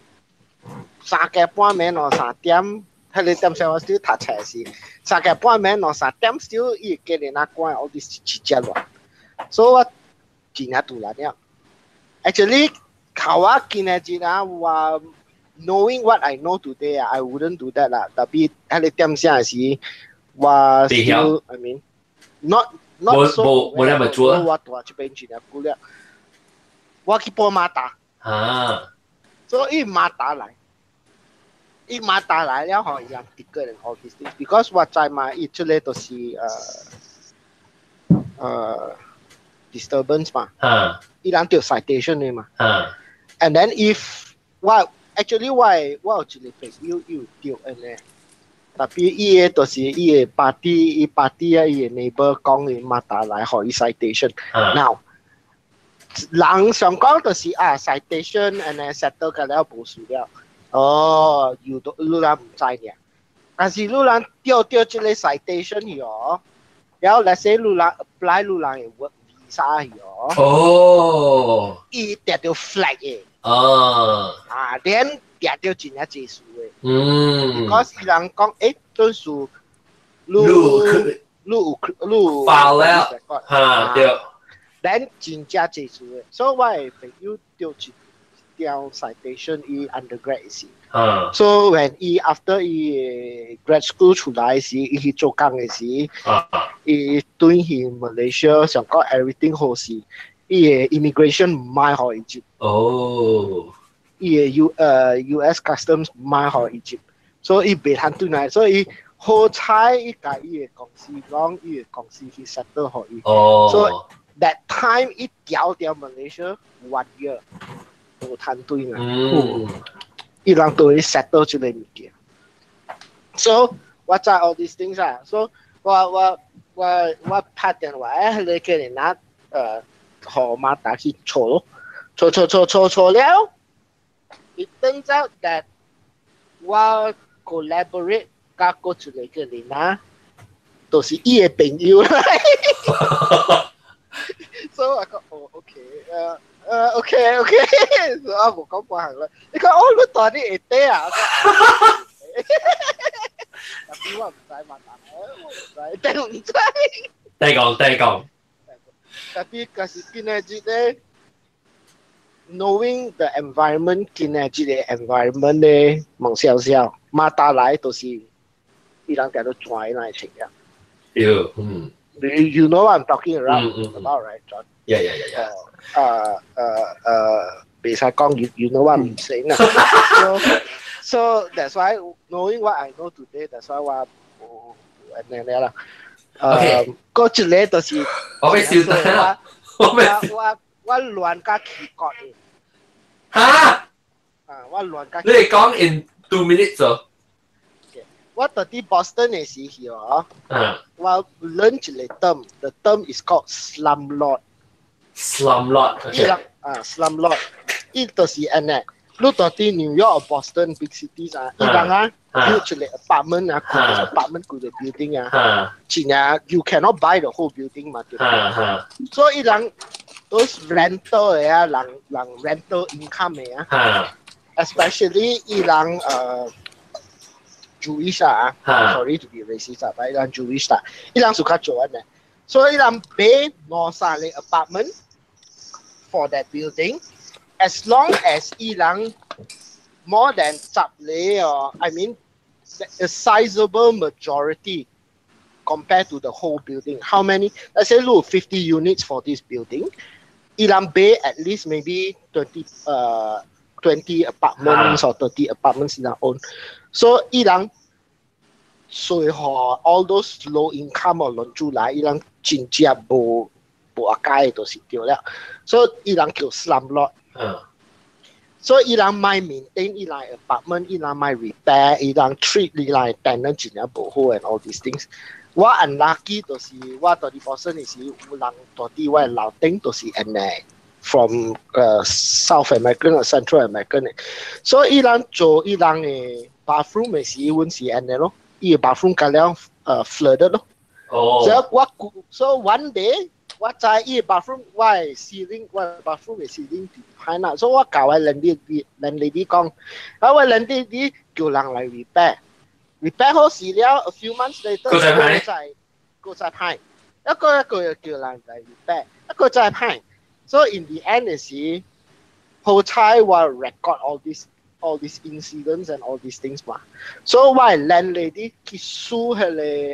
H: 三更半暝兩三點，彼個點啥我小讀冊時，三更半暝兩三點小，伊吉林仔關，我哋直接亂，所以我真正獨立了。Actually，靠我今日真啊，我 knowing what I know today, I wouldn't do that 啦。特別彼個點啥時，我 still I mean not
B: 無無無你咪做
H: 啊！我蹛這邊真正久了，我去報馬達。
B: 啊！
H: 所以馬達來，伊馬達來了吼，伊人 ticket and all these things，because 我知嘛，伊這個就是disturbance 嘛。
B: 啊！
H: 伊人著 citation 的嘛。
B: 啊
H: ！And then if 我 actually 我有一個朋友伊有著按呢。特別伊个就是伊个 party，伊 party 啊，伊個 neighbor 講伊馬達來予伊 citation。Now 人上講就是啊 citation，按呢 settle 個了無事了。哦，有都你人毋知爾。但是你人著著這個 citation 去哦，然後 let's say 你人 apply 你人的 work visa 去哦。
B: 哦。
H: 伊定著 flag 的。
B: 哦。
H: 啊，then 定著真正濟事的。
B: 嗯。
H: Because 伊人講，準是
B: 你
H: 你有你有
B: 發了，哈對。
H: then 真正濟事的，所以我的朋友著一條 citation 伊 undergrad 時。
B: 啊。
H: So when 伊 after 伊 grad school 出來時，伊去做工的時，伊轉去 Malaysia 想講 everything 好勢，伊的 immigration 毋愛予伊入。
B: 哦。
H: 伊的 US Customs 毋愛予伊入，所以伊袂通轉來，所以伊好彩伊共伊的公司講，伊的公司去 settle 予伊。
B: 哦。
H: So that time 伊調掉 Malaysia one year 無通轉來。
B: 嗯。
H: 伊人都會 settle 這個物件。So 我知 all these things 啊，so 我拍電話，彼個叫人拿號碼打去錯咯，錯錯錯錯錯了。It turns out that 我 collaborate 佮閣一個叫人啊，都是伊的朋友來。所以我講哦，OK，OK OK，我無講半項啦。你講哦，你蹛佇下底啊？特別我毋知嘛，我毋知，定毋知。
B: 第講第講。
H: 特別可是今日這個 knowing the environment，今日這個 environment 咧，問少少，馬達來都是伊人共你轉來情啊。
B: 對，嗯。
H: You know what I'm talking about, right, John?
B: Yeah.
H: 袂使講，you know what I'm saying 啦。So that's why knowing what I know today, that's why 我無按呢啦。
B: OK。
H: 閣一個就是
B: 我欲笑得，
H: 我我我亂甲起角的。
B: 哈？
H: 啊，我亂甲。
B: 你係講 in 2 minutes 哦？
H: 我佇 Boston 的時候啊，
B: 我
H: learn 一個 term，the term is called slumlord。
B: Slumlord，OK。
H: 啊，slumlord，伊就是按呢，你佇 New York Boston big cities 啊，伊人啊，build 一個 apartment 啊，規個 apartment 規個 building 啊，真正 you cannot buy the whole building 嘛，對不對？所以伊人 those rental 的啊，人人 rental income 的啊，especially 伊人Jewish 啊，sorry to be racist 啊，但伊人 Jewish 啦，伊人 suka 做按呢，所以伊人買兩三個 apartment for that building，as long as 伊人 more than 十個哦，I mean a sizable majority compared to the whole building. How many? Let's say look 50 units for this building. 伊人買 at least maybe 20 apartments or 30 apartments 伊人 own. So 伊人所以 all those low income 的鄰住來，伊人真正無無阿解就是對了。所以伊人叫 slumlord。所以伊人愛 maintain 伊人 apartment，伊人愛 repair，伊人 treat 伊人 tenant 真正無好 and all these things。我 unlucky 就是我佇 Boston 的時，有人蹛佇我的樓頂，就是按呢 from South American 或 Central American 的，所以伊人做伊人的 bathroom 的時，阮是按呢咯，伊的 bathroom 甲了flooded 咯。
B: 哦。
H: 所以我 so one day 我知伊的 bathroom 我的 ceiling 我的 bathroom 的 ceiling 佇歹啦，所以我共我 landlady 講，啊我 landlady 叫人來 repair。repair 好時了，a few months later，
B: 閣再歹
H: 再閣再歹，一個一個叫人來 repair，一個再歹，所以 in the end 的時，好彩我 record all this all these incidents and all these things 嘛。所以我 landlady 去訴彼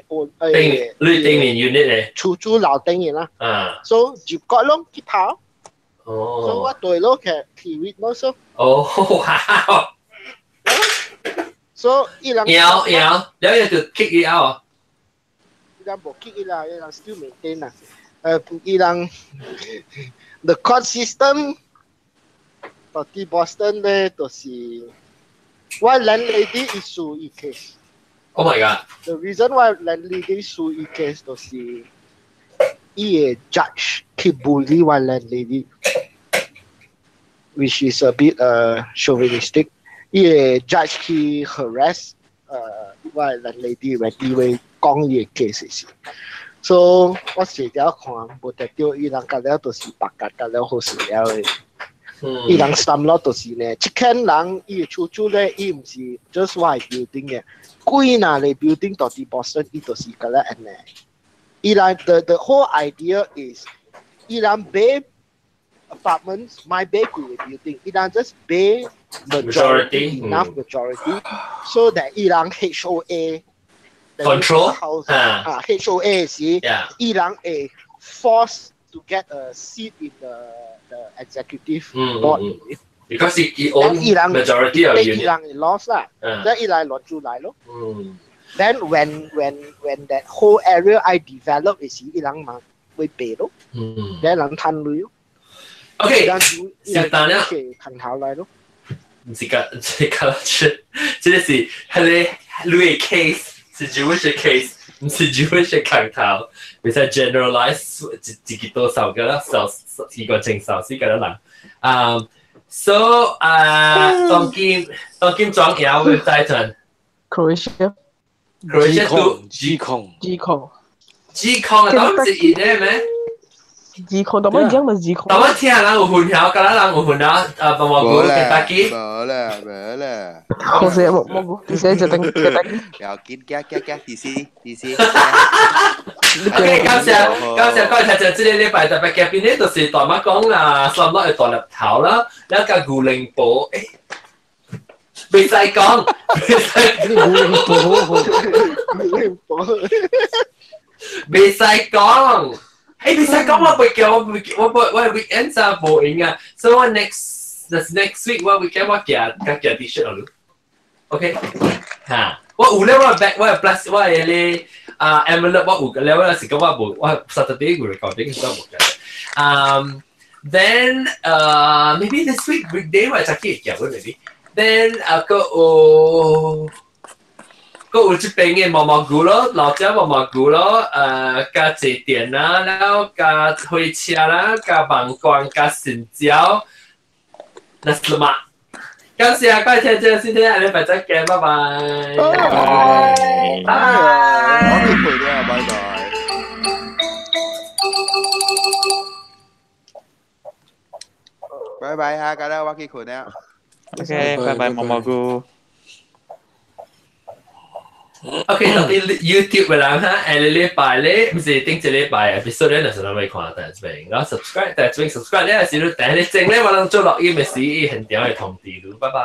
H: 個
B: 誒，你頂面 unit 咧，
H: 厝主樓頂嘅啦。
B: 啊，
H: 所以入國攏去跑。
B: 哦，
H: 所以我對咯，去 witness 咯。
B: 哦，哇！
H: 所以伊人
B: 有有，了伊就 kick 伊 out。
H: 伊人無 kick 伊啦，伊人 still maintain 啦。伊人 the court system 到佇 Boston 咧，就是我 landlady 伊輸伊 case。
B: Oh my god！
H: The reason why landlady 輸伊 case 就是伊個 judge 去 bully 我 landlady，which is a bit chauvinistic。伊個 judge 去 harass 我 landlady when 伊會講伊個 case 時。So 我時了看，無得到伊人甲了，就是白甲甲了好事了的。伊人心咯，就是呢，這間人伊的厝主咧，伊毋是 just 我的 building 嘅，幾若個 building 到佇 Boston，伊就是甲了按呢。伊人 the whole idea is，伊人買 apartments，莫買規个 building，伊人 just 買 majority enough majority，so that 伊人 HOA
B: control
H: house 啊 HOA 時，伊人會 force to get a seat in the executive board。
B: Because he own majority of unit。
H: 伊人會 loss 啦，即伊人落住來咯。Then when that whole area I develop 時，伊人嘛會賣咯。then 人趁鐳咯。
B: OK，
H: 小
B: 單了。
H: 空頭來咯。
B: 毋是個，這個是，這個是彼个你的 case 是 Jewish case，毋是 Jewish 空頭，袂使 generalize 一一個多少個啦，少幾個正少死個人。啊，so 啊，當今當今裝搖會在陣。
D: Croatia。
B: Croatia 都
G: G 控。
D: G 控。
B: G 控啊，當是伊咧咩？
D: G 控，當乜講咪 G 控。
B: 當我聽人有混淆，敢若人有混淆，啊，無無無，
C: 啦，
B: Kentucky。
C: 無啦，無啦。
D: 好勢無無，第四就等 Kentucky。
C: 不要緊，行行行，第四第四。
B: OK，感謝感謝各位聽眾，這個禮拜特別嘉賓咧，就是大媽講啦，三粒嘅大粒頭啦，แล้ว個牛靈寶，誒，袂使講，袂使
G: 牛靈寶，
H: 牛靈寶，
B: 袂使講。誒，袂使講，我袂叫，我袂我我我 weekend 就無閒啊，所以我 next week 我 weekend 我寄甲寄 T-shirt 落。OK，嚇，我有咧，我 back 我 plus 我的咧啊 envelope 我有個咧，我是講我無我 Saturday 有 recording 所以無寄。Then maybe this week weekday 我才去寄 maybe。Then 啊個有。個有這邊嘅毛毛菇咯，老家毛毛菇咯，加坐電啦，然後加火車啦，加網光，加新椒，那是嘛？感謝各位聽眾，先聽下禮拜再見，拜拜。
C: 拜
B: 拜。
C: 拜。我去陪你啊，拜拜。拜拜哈，今日我去困啦。
E: OK，拜拜，毛毛菇。
B: OK，特別 YouTube 嘅人哈，下個禮拜咧，毋是頂一禮拜 episode 咧，就是咱會看第一遍，然後 subscribe 第一遍 subscribe 咧，是你第一整咧，我攏做錄音嘅時，伊現場會通知你，拜拜。